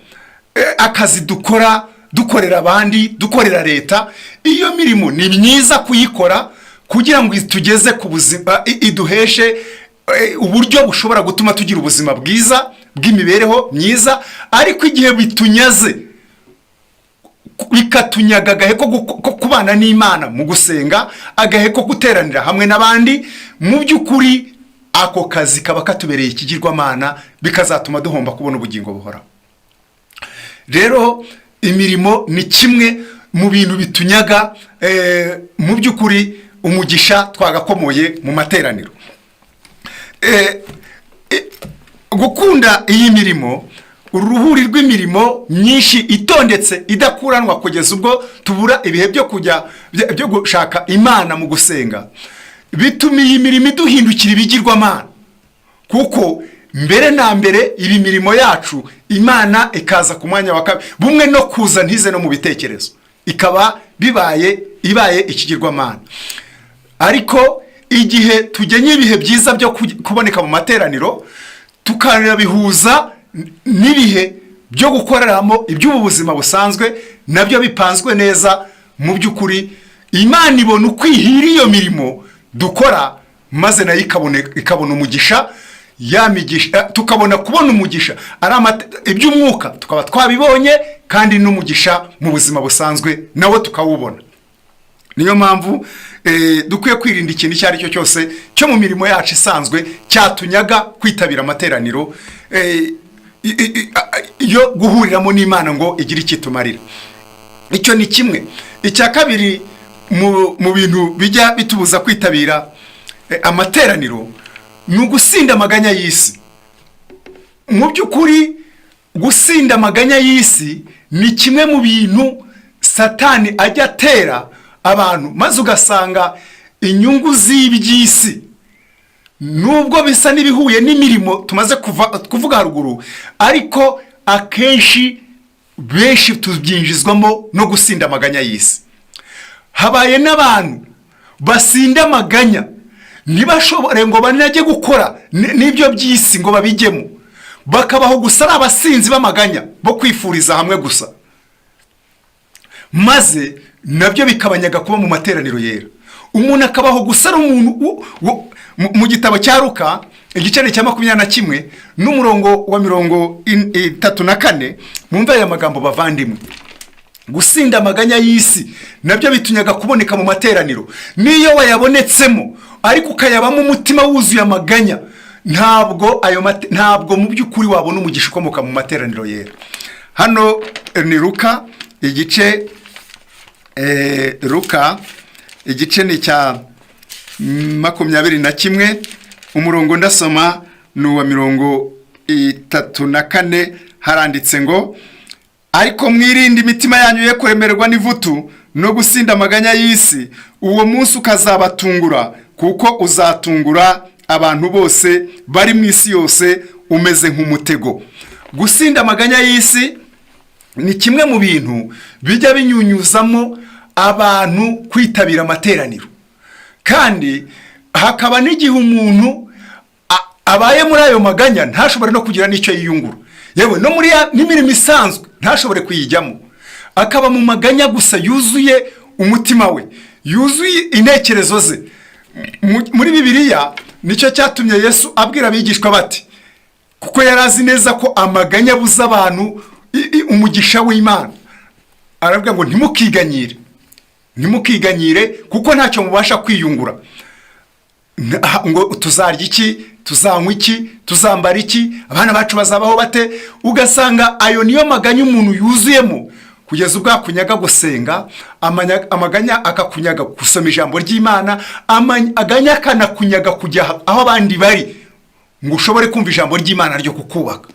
akazi dukora dukorera abandi, dukorera leta, iyo mirimo ni myiza kuyikora kugira ngo itugeze ku buzima, iduheshe uburyo bushobora gutuma tugira ubuzima bwiza bw'imibereho myiza. Ariko igihe bitunyaze, bikatunyaga agahe ko kubana n'Imana mu gusenga, agahe ko guteranira hamwe n'abandi, mu by'ukuri ako kazi kaba katubereye ikigirwamana, bikazatuma duhomba kubona ubugingo buhoraho. Rero imirimo ni kimwe mu bintu bitunyaga mu by'ukuri umugisha twagakomoye mu materaniro. Gukunda iyi mirimo, uruhuri rw'imirimo myinshi itondetse idakuranwa, kugeza ubwo tubura ibihe byo kujya byo gushaka Imana mu gusenga, bituma iyi mirimo iduhindukira ibigirwamana, kuko mbere na mbere ibi mirimo yacu Imana ikaza ku mwanya wa kabiri, bumwe no kuza ntize no mu bitekerezo, ikaba bibaye ibaye ikigirwamana. Ariko igihe tugenye ibihe byiza byo kuboneka mu materaniro, tukanabihuza n'ibihe byo gukoreramo iby'ubu buzima busanzwe, nabyo bipanzwe neza, mu by'ukuri Imana ibona uko ihira iyo mirimo dukora, maze nayo ikabona umugisha. Ya migisha tukabona kubona umugisha ari iby'umwuka tukaba twabibonye, kandi n'umugisha mu buzima busanzwe nawo tukawubona. Niyo mpamvu dukwiye kwirinda ikintu icyo ari cyo cyose cyo mu mirimo yacu isanzwe cyatunyaga kwitabira amateraniro yo guhuriramo n'Imana ngo igire icyo itumarira. Icyo ni kimwe. Icya kabiri mu bintu bijya bitubuza kwitabira amateraniro ni ugusinda amaganya y'isi. Mu by'ukuri gusinda amaganya y'isi ni kimwe mu bintu Satani ajya atera abantu, maze ugasanga inyungu z'iby'isi, nubwo bisa n'ibihuye n'imirimo tumaze kuvuga haruguru, ariko akenshi benshi tubyinjizwamo no gusinda amaganya y'isi. Habaye n'abantu basinda amaganya ntibashobore ngo banajye gukora n'ibyo by'isi ngo babijyemo, bakabaho gusa ari abasinzi b'amaganya bo kwifuriza hamwe gusa, maze Nabyo bikabanyaga kuba mu materaniro yera. Umuntu akabaho gusa ari umuntu mu gitabo cya Luka, igice cya 21 n'umurongo wa 34. Mwumve aya magambo, bavandimwe. Gusinda amaganya y'isi nabyo bitunyaga kuboneka mu materaniro. Niyo wayabonetsemo ariko ukayabamo umutima wuzuye amaganya, ntabwo mu by'ukuri wabona umugisha ukomoka mu materaniro yera. Hano ni Luka igice Luka igice ni icya 21, umurongo ndasoma ni uwa 34. Haranditse ngo: "Ariko mwirinde imitima yanyu ye kuremererwa n'ivutu no gusinda amaganya y'isi, uwo munsi ukazabatungura, kuko uzatungura abantu bose bari mu isi yose umeze nk'umutego." Gusinda amaganya y'isi ni kimwe mu bintu bijya binyunyuzamo abantu kwitabira amateraniro, kandi hakaba n'igihe umuntu abaye muri ayo maganya ntashobore no kugira n'icyo yiyungura, yewe no muri n'imirimo isanzwe ntashobore kuyijyamo, akaba mu maganya gusa yuzuye umutima we, yuzuye intekerezo ze. Muri Bibiliya, nicyo cyatumye Yesu abwira abigishwa bati, kuko yari azi neza ko amaganya abuza abantu umugisha w'Imana, aravuga ngo: "Ntimukiganyire, ntimukiganyire, kuko ntacyo mubasha kwiyungura ngo tuzarya iki, tuzanywa iki, tuzambara iki, abana bacu bazabaho bate?" Ugasanga ayo niyo maganya umuntu yuzuyemo, kugeza ubwo akunyaga gusenga, amaganya akakunyaga gusoma ijambo ry'Imana, amaganya akanakunyaga kujya aho abandi bari ngo ushobore kumva ijambo ry'Imana ryo kukubaka.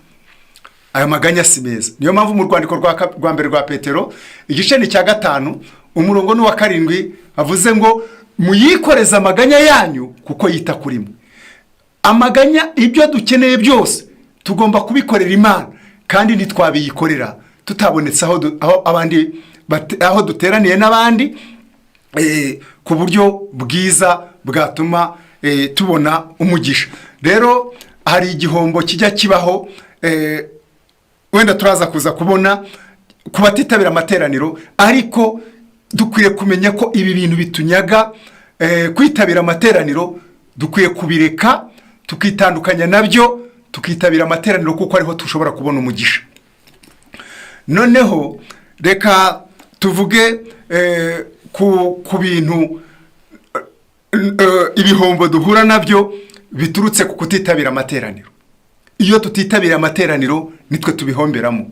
Ayo maganya si meza. Niyo mpamvu mu rwandiko rwa mbere rwa Petero, igice ni cya 5, umurongo ni uwa 7, avuze ngo: "Muyikoreze amaganya yanyu, kuko yita kuri mwe." Amaganya, ibyo dukeneye byose tugomba kubikorera Imana, kandi ntitwabiyikorera tutabonetse aho abandi aho duteraniye n'abandi ku buryo bwiza bwatuma tubona umugisha. Rero hari igihombo kijya kibaho, wenda turaza kuza kubona ku batitabira amateraniro, ariko dukwiye kumenya ko ibi bintu bitunyaga kwitabira amateraniro dukwiye kubireka, tukitandukanya nabyo, tukitabira amateraniro, kuko ariho dushobora kubona umugisha. Noneho reka tuvuge ku bintu ibihombo duhura nabyo biturutse ku kutitabira amateraniro. Iyo tutitabira amateraniro, nitwe tubihomberamo.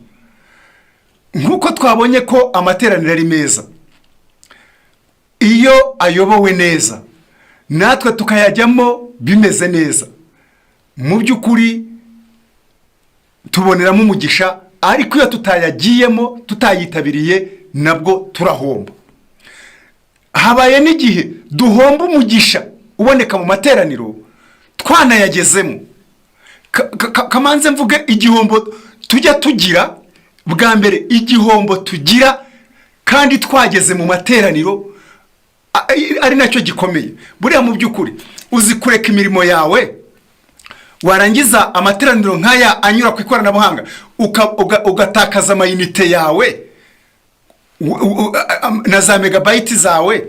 Nk'uko twabonye ko amateraniro ari meza iyo ayobowe neza, natwe tukayajyamo bimeze neza, mu by'ukuri tuboneramo umugisha. Ariko iyo tutayagiyemo, tutayitabiriye, nabwo turahomba. Habaye n'igihe duhomba umugisha uboneka mu materaniro twanayagezemo. Kamanze mvuge igihombo tujya tugira bwa mbere. Igihombo tugira kandi twageze mu materaniro ari nacyo gikomeye. Buriya mu by'ukuri uzi kureka imirimo yawe, warangiza amateraniro nk'aya anyura ku ikoranabuhanga, ugatakaza amayinite yawe na za megabytes zawe,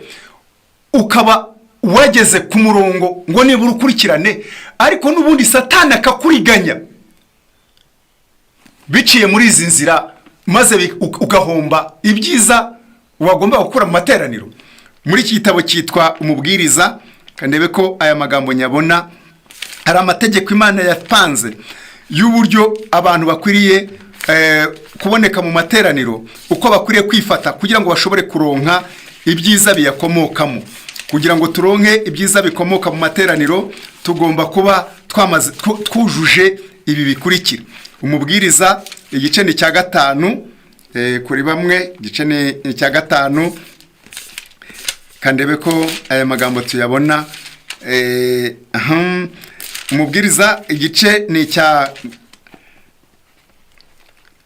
ukaba wageze ku murongo ngo nibura ukurikirane, ariko n'ubundi Satani akakuriganya biciye muri izi nzira, maze ugahomba ibyiza wagomba gukura mu materaniro. Muri iki gitabo cyitwa Umubwiriza, ndebe ko aya magambo nyabona, hari amategeko Imana yapanze y'uburyo abantu bakwiriye kuboneka mu materaniro, uko bakwiriye kwifata kugira ngo bashobore kuronka ibyiza biyakomokamo. Kugira ngo turonke ibyiza bikomoka mu materaniro, tugomba kuba twamaze twujuje ibi bikurikira. Umubwiriza, igice ni icya 5. Kuri bamwe, igice ni icya 5. Kandebe ko aya magambo tuyabona. Umubwiriza, igice ni icya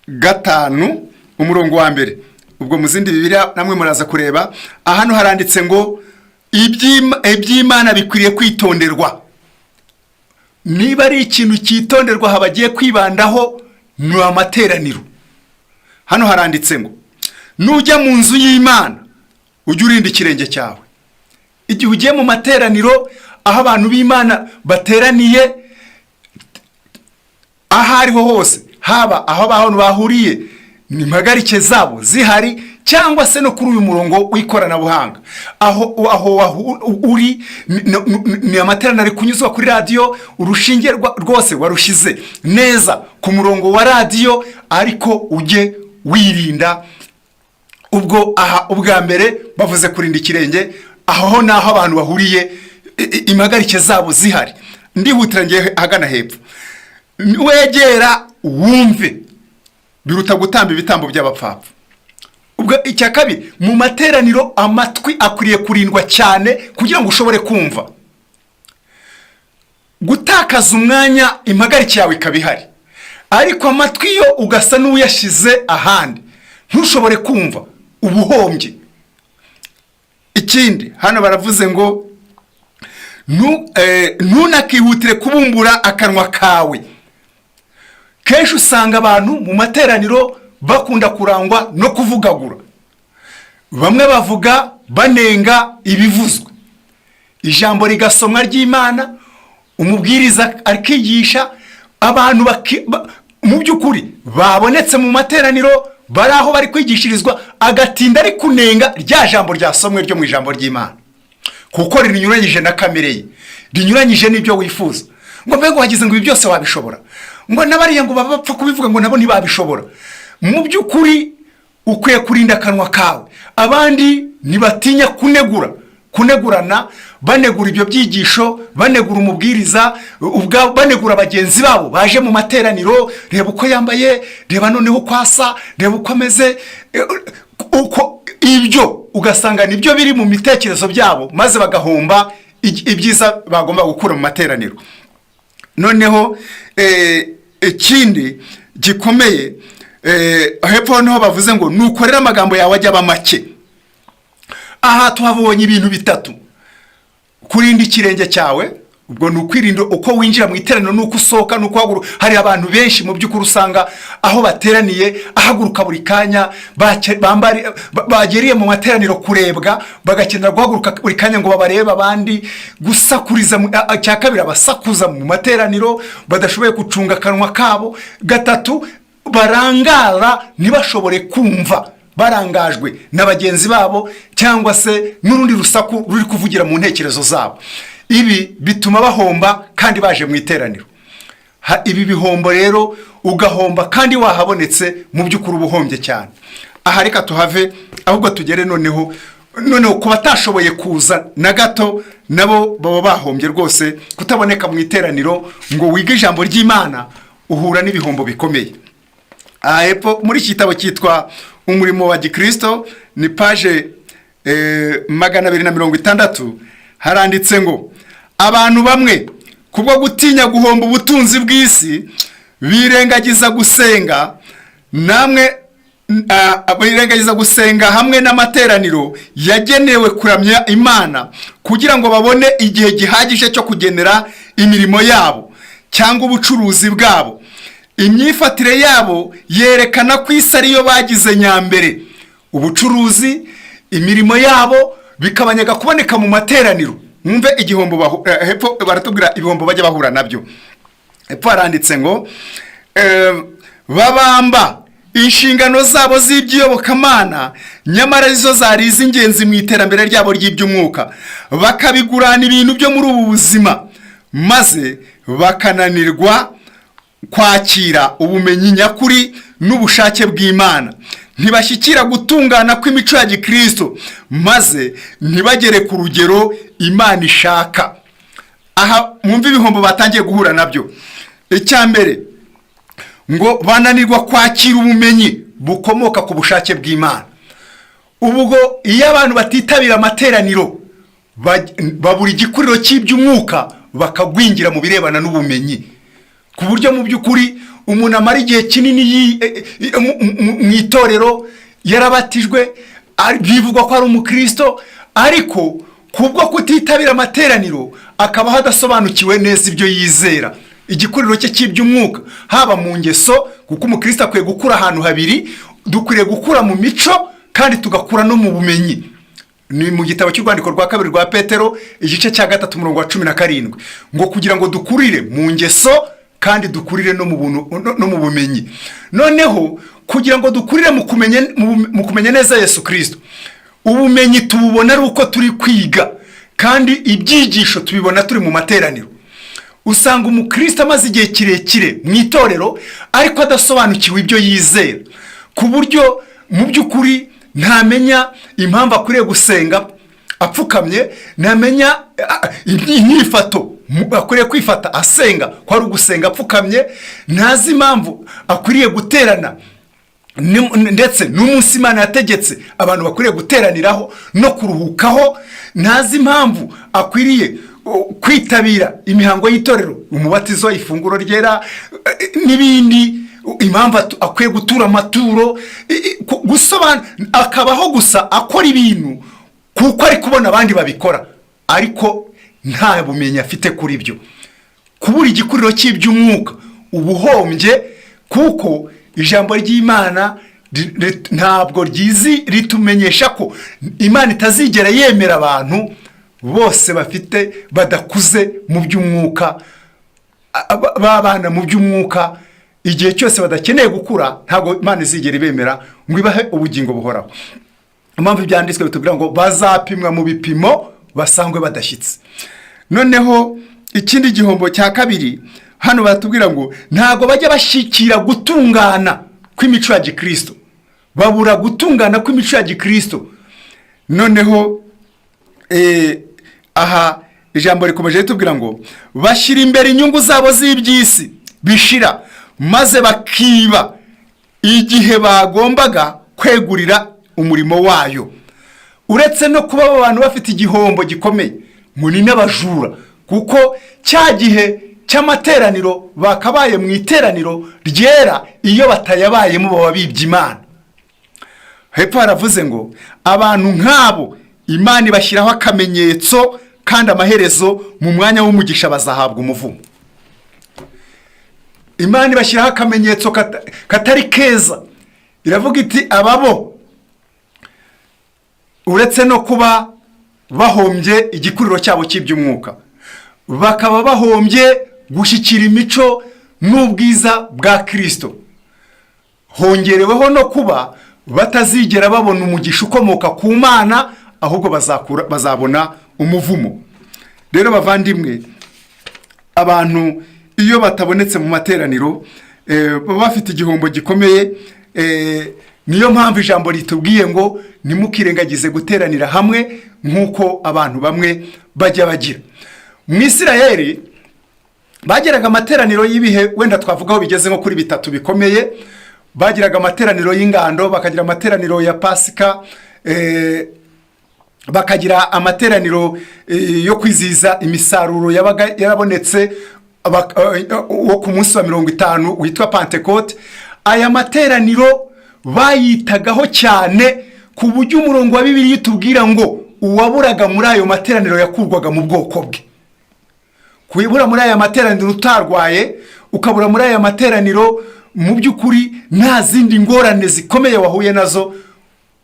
5, umurongo wa 1. Ubwo mu zindi Bibiliya namwe muraza kureba. Hano haranditse ngo: "Iby'Imana bikwiriye kwitonderwa." Niba ari ikintu cyitonderwa habagiye kwibandaho, ni amateraniro. Hano haranditse ngo: "Nujya mu nzu y'Imana Ujye urinda ikirenge cyawe igihe ugiye mu materaniro, aho abantu b'Imana bateraniye, aho ariho hose, haba aho abantu bahuriye ni impagarike zabo zihari, cyangwa se no kuri uyu murongo w'ikoranabuhanga, aho uri ni amateraniro ari kunyuzwa kuri radiyo, urushinge rwose warushyize neza ku murongo wa radiyo, ariko ujye wirinda. Ubwo aha ubwa mbere bavuze kurinda ikirenge, aho naho abantu bahuriye impagarike zabo zihari. Ndihutira ngiye ahagana hepfo. Wegera wumve biruta gutamba ibitambo by'abapfapfa. Ubwo icya kabiri, mu materaniro amatwi akwiriye kurindwa cyane kugira ngo ushobore kumva. Gutakaza umwanya impagarike yawe ikaba ihari, ariko amatwi yo ugasa n'uyashyize ahandi, ntushobore kumva, uba uhombye. Ikindi hano baravuze ngo ntunakihutire kubumbura akanwa kawe. Kenshi usanga abantu mu materaniro bakunda kurangwa no kuvugagura. Bamwe bavuga banenga ibivuzwe, ijambo rigasomwa ry'Imana, umubwiriza akigisha, abantu mu by'ukuri babonetse mu materaniro, bari aho bari kwigishirizwa, agatinda ari kunenga rya jambo ryasomwe ryo mu ijambo ry'Imana, kuko rinyuranyije na kamere ye, rinyuranyije n'ibyo wifuza, ngo mbega wagize ngo ibi byose wabishobora, ngo n'abariya ngo baba bapfa kubivuga, ngo nabo ntibabishobora. Mu by'ukuri ukwiye kurinda akanwa kawe. Abandi ntibatinya kunegura, kunegurana, banegura ibyo byigisho, banegura umubwiriza ubwabo, banegura bagenzi babo baje mu materaniro: reba uko yambaye, reba noneho uko asa, reba uko ameze. Uko ibyo ugasanga nibyo biri mu bitekerezo byabo, maze bagahomba ibyiza bagomba gukura mu materaniro. Noneho ikindi gikomeye, hepfo niho bavuze ngo nukorera amagambo yawe ajya aba make. Aha tuhabonye ibintu bitatu: kurinda ikirenge cyawe, ubwo ni ukwirinda uko winjira mu iteraniro n'uko usohoka n'uko uhaguruka. Hari abantu benshi mu by'ukuri usanga aho bateraniye ahaguruka buri kanya, bageriye mu materaniro kurebwa, bagakenera guhaguruka buri kanya ngo babarebe abandi, gusakuriza cya kabiri, abasakuza mu materaniro badashoboye gucunga akanwa kabo. Gatatu, barangara ntibashobore kumva, barangajwe na bagenzi babo cyangwa se n'urundi rusaku ruri kuvugira mu ntekerezo zabo. Ibi bituma bahomba kandi baje mu iteraniro. Ibi bihombo rero, ugahomba kandi wahabonetse, mu by'ukuri uba uhombye cyane. Aha reka tuhave, ahubwo tugere noneho ku batashoboye kuza na gato, nabo baba bahombye rwose. Kutaboneka mu iteraniro ngo wige ijambo ry'Imana, uhura n'ibihombo bikomeye. Aha hepfo muri iki gitabo cyitwa Umurimo wa Gikristo, ni page 260, haranditse ngo abantu bamwe kubwo gutinya guhomba ubutunzi bw'isi birengagiza gusenga namwe, birengagiza gusenga hamwe n'amateraniro yagenewe kuramya Imana, kugira ngo babone igihe gihagije cyo kugenera imirimo yabo cyangwa ubucuruzi bwabo. Imyifatire yabo yerekana ko isi ariyo bagize nyambere. Ubucuruzi, imirimo yabo bikabanyaga kuboneka mu materaniro. Mwumve igihombo hepfo baratubwira ibihombo bajya bahura nabyo. Hepfo haranditse ngo babamba inshingano zabo z'iby'iyobokamana, nyamara arizo zari iz'ingenzi mu iterambere ryabo ry'iby'umwuka, bakabigurana ibintu byo muri ubu buzima, maze bakananirwa kwakira ubumenyi nyakuri n'ubushake bw'Imana. Ntibashyikira gutungana kw'imico ya gikristo, maze ntibagere ku rugero Imana ishaka. Aha mwumve ibihombo batangiye guhura nabyo. Icya mbere, ngo bananirwa kwakira ubumenyi bukomoka ku bushake bw'Imana. Ubwo iyo abantu batitabira amateraniro, babura igikuriro cy'iby'umwuka, bakagwingira mu birebana n'ubumenyi, ku buryo mu by'ukuri umuntu amara igihe kinini mu itorero, yarabatijwe, bivugwa ko ari umukristo, ariko kubwo kutitabira amateraniro akabaho adasobanukiwe neza ibyo yizera, igikuriro cye cy'iby'umwuka, haba mu ngeso, kuko umukristo akwiye gukura ahantu habiri: dukwiriye gukura mu mico kandi tugakura no mu bumenyi. Ni mu gitabo cy'urwandiko rwa kabiri rwa Petero, igice cya 3, umurongo wa 17, ngo kugira ngo dukurire mu ngeso kandi dukurire no mu buntu no mu bumenyi. Noneho kugira ngo dukurire mu kumenya neza Yesu Kirisito, ubumenyi tububona ari uko turi kwiga, kandi ibyigisho tubibona turi mu materaniro. Usanga umukristo amaze igihe kirekire mu itorero ariko adasobanukiwe ibyo yizera, ku buryo mu by'ukuri ntamenya impamvu akwiriye gusenga apfukamye, ntamenya inyifato akwiriye kwifata asenga, ko ari ugusenga apfukamye, ntazi impamvu akwiriye guterana ndetse n'umunsi Imana yategetse abantu bakwiriye guteraniraho no kuruhukaho, ntazi impamvu akwiriye kwitabira imihango y'itorero, umubatizo, ifunguro ryera n'ibindi, impamvu akwiye gutura amaturo, gusobanura, akabaho gusa akora ibintu kuko ari kubona abandi babikora, ariko nta bumenyi afite kuri byo. Kubura igikuriro cy'iby'umwuka ubuhombye, kuko ijambo ry'Imana ntabwo ryizi ritumenyesha ko Imana itazigera yemera abantu bose bafite badakuze mu by'umwuka, b'abana mu by'umwuka. Igihe cyose badakeneye gukura, ntabwo Imana izigera ibemera ngo ibahe ubugingo buhoraho. Impamvu ibyanditswe bitubwira ngo bazapimwa mu bipimo basangwe badashyitse. Noneho ikindi gihombo cya kabiri, hano baratubwira ngo ntabwo bajya bashyikira gutungana kw'imico ya gikristo, babura gutungana kw'imico ya gikristo. Noneho aha ijambo rikomeje ritubwira ngo bashyira imbere inyungu zabo z'iby'isi bishira, maze bakiba igihe bagombaga kwegurira umurimo wayo. Uretse no kuba abo bantu bafite igihombo gikomeye, ngo ni n'abajura, kuko cya gihe cy'amateraniro bakabaye mu iteraniro ryera, iyo batayabayemo baba bibye Imana. Hepfo haravuze ngo abantu nk'abo Imana ibashyiraho akamenyetso, kandi amaherezo mu mwanya w'umugisha bazahabwa umuvumo. Imana ibashyiraho akamenyetso katari keza. Iravuga iti ababo, uretse no kuba bahombye igikuriro cyabo cy'iby'umwuka, bakaba bahombye gushyikira imico n'ubwiza bwa Kirisito, hongereweho no kuba batazigera babona umugisha ukomoka ku Mana, ahubwo bazabona umuvumo. Rero bavandimwe, abantu iyo batabonetse mu materaniro baba bafite igihombo gikomeye. Niyo mpamvu ijambo ritubwiye ngo ntimukirengagize guteranira hamwe nk'uko abantu bamwe bajya bagira. Mu Isirayeli bagiraga amateraniro y'ibihe, wenda twavugaho bigeze nko kuri bitatu bikomeye. Bagiraga amateraniro y'ingando, bakagira amateraniro ya Pasika, bakagira amateraniro yo kwizihiza imisaruro yabaga yarabonetse wo ku munsi wa 50 witwa Pantekote. Aya materaniro bayitagaho cyane, ku buryo umurongo wa Bibiliya utubwira ngo uwaburaga muri ayo materaniro yakurwaga mu bwoko bwe. Kubura muri aya materaniro utarwaye, ukabura muri aya materaniro mu by'ukuri nta zindi ngorane zikomeye wahuye nazo,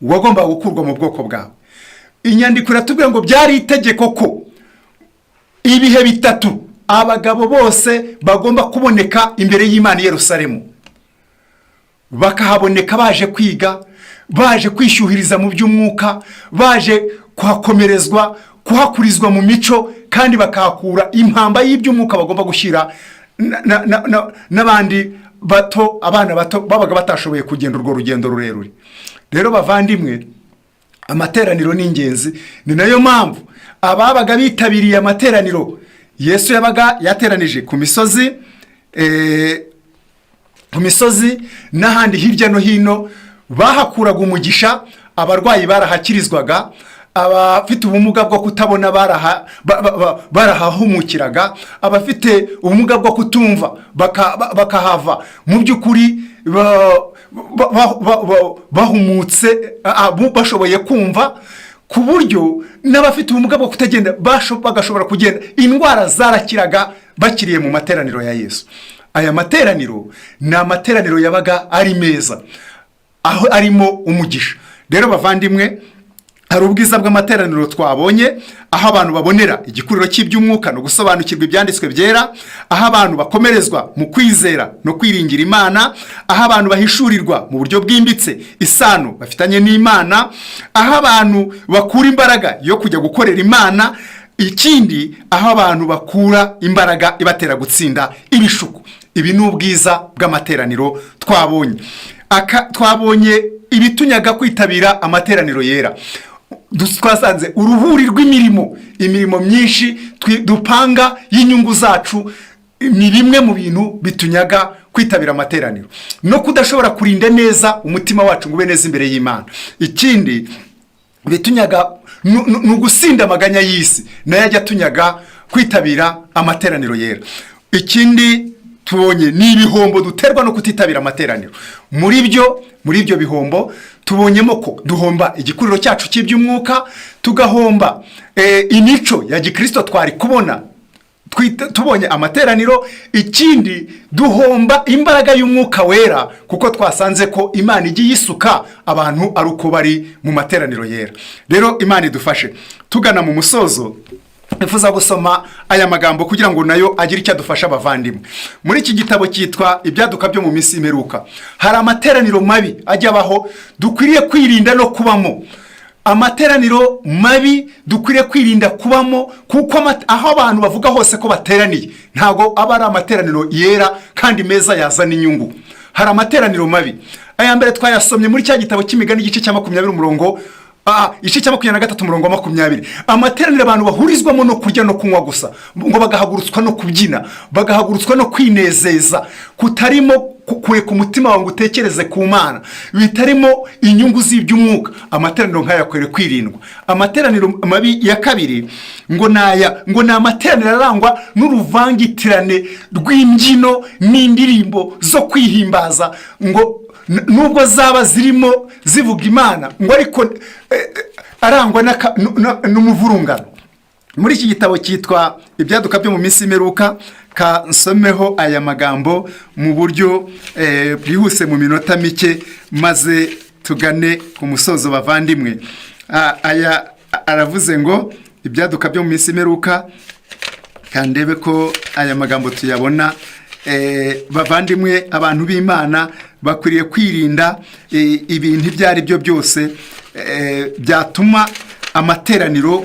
wagombaga gukurwa mu bwoko bwawe. Inyandiko iratubwira ngo byari itegeko ko ibihe bitatu abagabo bose bagomba kuboneka imbere y'Imana i Yerusalemu, bakahaboneka baje kwiga, baje kwishyuhiriza mu by'umwuka, baje kuhakomerezwa, kuhakurizwa mu mico, kandi bakahakura impamba y'iby'umwuka bagomba gushyira n'abandi bato, abana bato babaga batashoboye kugenda urwo rugendo rurerure. Rero bavandimwe, amateraniro ni ingenzi. Ni nayo mpamvu ababaga bitabiriye amateraniro Yesu yabaga yateranije ku misozi n'ahandi hirya no hino bahakuraga umugisha. Abarwayi barahakirizwaga, abafite ubumuga bwo kutabona barahahumukiraga, abafite ubumuga bwo kutumva bakahava mu by'ukuri bahumutse, bashoboye kumva, ku buryo n'abafite ubumuga bwo kutagenda bagashobora kugenda. Indwara zarakiraga bakiriye mu materaniro ya Yesu. Aya materaniro ni amateraniro yabaga ari meza, aho arimo umugisha. Rero bavandimwe, Hari ubwiza bw'amateraniro twabonye, aho abantu babonera igikuriro cy'iby'umwuka no gusobanukirwa ibyanditswe byera, aho abantu bakomerezwa mu kwizera no kwiringira Imana, aho abantu bahishurirwa mu buryo bwimbitse isano bafitanye n'Imana, aho abantu bakura imbaraga yo kujya gukorera Imana. Ikindi, aho abantu bakura imbaraga ibatera gutsinda ibishuko. Ibi ni ubwiza bw'amateraniro twabonye. Aka twabonye ibitunyaga kwitabira amateraniro yera. Twasanze uruhuri rw'imirimo, imirimo myinshi dupanga y'inyungu zacu ni bimwe mu bintu bitunyaga kwitabira amateraniro, no kudashobora kurinda neza umutima wacu ngo ube neza imbere y'Imana. Ikindi bitunyaga ni ugusinda amaganya y'isi, nayo ajya atunyaga kwitabira amateraniro yera. Ikindi tubonye ni ibihombo duterwa no kutitabira amateraniro. Muri ibyo bihombo tubonyemo ko duhomba igikuriro cyacu cy'iby'umwuka, tugahomba imico ya gikirisito twari kubona tubonye amateraniro. Ikindi, duhomba imbaraga y'Umwuka Wera, kuko twasanze ko Imana ijya iyisuka abantu ari uko bari mu materaniro yera. Rero Imana idufashe. Tugana mu musozo, nifuza gusoma aya magambo kugira ngo nayo agire icyo adufasha, abavandimwe. Muri iki gitabo cyitwa Ibyaduka byo mu minsi y'imperuka, hari amateraniro mabi ajya abaho dukwiriye kwirinda no kubamo, amateraniro mabi dukwiriye kwirinda kubamo, kuko aho abantu bavuga hose ko bateraniye ntabwo aba ari amateraniro yera kandi meza yazana inyungu. Hari amateraniro mabi. Aya mbere twayasomye muri cya gitabo cy'Imigani, igice cya 20 umurongo, igice cya 23 umurongo wa 20. Amateraniro abantu bahurizwamo no kurya no kunywa gusa, ngo bagahagurutswa no kubyina, bagahagurutswa no kwinezeza kutarimo kureka umutima wawe ngo utekereze ku Mana, bitarimo inyungu z'iby'umwuka. Amateraniro nk'aya akwiriye kwirindwa. Amateraniro mabi ya kabiri ngo ni aya, ngo ni amateraniro arangwa n'uruvangitirane rw'imbyino n'indirimbo zo kwihimbaza, ngo nubwo zaba zirimo zivuga Imana, ngo ariko arangwa n'umuvurungano. Muri iki gitabo cyitwa Ibyaduka byo mu minsi y'imperuka, ka nsomeho aya magambo mu buryo bwihuse mu minota mike, maze tugane ku musozo, bavandimwe. Aya aravuze ngo Ibyaduka byo mu minsi y'imperuka, kandebe ko aya magambo tuyabona. Bavandimwe, abantu b'Imana bakwiriye kwirinda ibintu ibyo ari byo byose byatuma amateraniro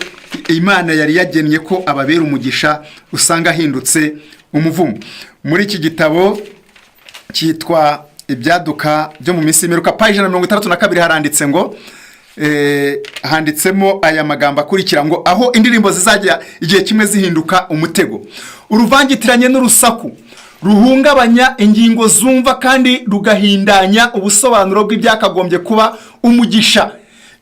Imana yari yagennye ko ababera umugisha usanga ahindutse umuvumo. Muri iki gitabo cyitwa Ibyaduka byo mu minsi y'imperuka, paji 162, haranditse ngo handitsemo aya magambo akurikira, ngo aho indirimbo zizajya igihe kimwe zihinduka umutego, uruvangitiranye n'urusaku ruhungabanya ingingo zumva kandi rugahindanya ubusobanuro bw'ibyakagombye kuba umugisha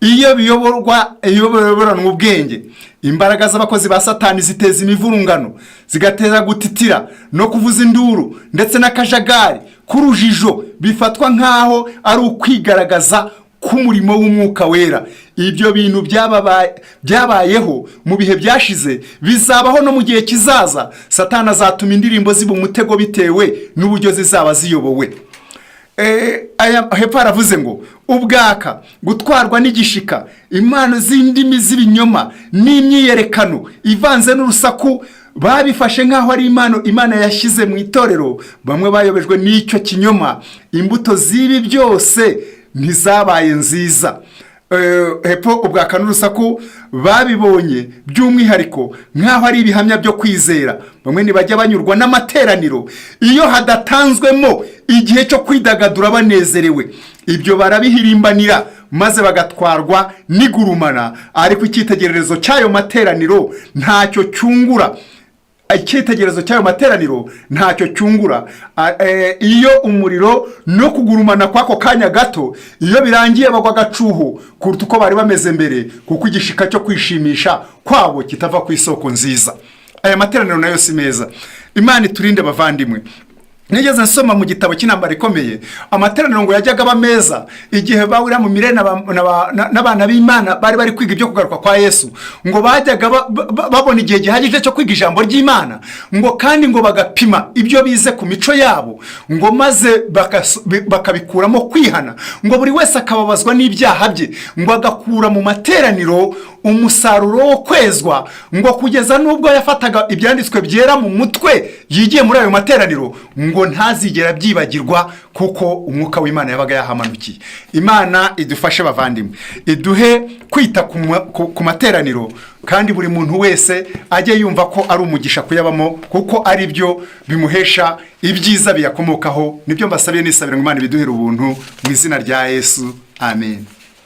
iyo biyoborwa, iyo biyoboranwa ubwenge. Imbaraga z'abakozi ba Satani ziteza imivurungano, zigateza gutitira no kuvuza induru ndetse n'akajagari k'urujijo, bifatwa nk'aho ari ukwigaragaza k'umurimo w'Umwuka Wera. Ibyo bintu byabayeho mu bihe byashize, bizabaho no mu gihe kizaza. Satani azatuma indirimbo ziba umutego bitewe n'uburyo zizaba ziyobowe. Aya hepfo haravuze ngo ubwaka, gutwarwa n'igishika, impano z'indimi z'ibinyoma n'imyiyerekano ivanze n'urusaku babifashe nk'aho ari impano Imana yashyize mu itorero. Bamwe bayobejwe n'icyo kinyoma. Imbuto z'ibi byose ntizabaye nziza. Hepfo ubwaka n'urusaku babibonye by'umwihariko nk'aho ari ibihamya byo kwizera. Bamwe ntibajya banyurwa n'amateraniro iyo hadatanzwemo igihe cyo kwidagadura banezerewe. Ibyo barabihirimbanira maze bagatwarwa n'igurumana, ariko icyitegererezo cy'ayo materaniro ntacyo cyungura. Icyitegererezo cy'ayo materaniro ntacyo cyungura. Iyo umuriro no kugurumana kw'ako kanya gato, iyo birangiye bagwa agacuho kuruta uko bari bameze mbere, kuko igishika cyo kwishimisha kwabo kitava ku isoko nziza. Aya materaniro nayo si meza. Imana iturinde, bavandimwe. Nigeze nsoma mu gitabo cy'Intambara Ikomeye, amateraniro ngo yajyaga aba meza igihe ba William Miller n'abana b'Imana bari bari kwiga ibyo kugaruka kwa Yesu. Ngo bajyaga babona igihe gihagije cyo kwiga ijambo ry'Imana, ngo kandi ngo bagapima ibyo bize ku mico yabo, ngo maze bakabikuramo kwihana, ngo buri wese akababazwa n'ibyaha bye, ngo agakura mu materaniro umusaruro wo kwezwa, ngo kugeza n'ubwo yafataga ibyanditswe byera mu mutwe yigiye muri ayo materaniro, ngo ntazigera abyibagirwa, kuko umwuka w'Imana yabaga yahamanukiye. Imana idufashe, bavandimwe, iduhe kwita ku materaniro, kandi buri muntu wese ajye yumva ko ari umugisha kuyabamo, kuko ari byo bimuhesha ibyiza biyakomokaho. Nibyo mbasabiye, nisabira ngo Imana ibiduhere ubuntu mu izina rya Yesu. Amen.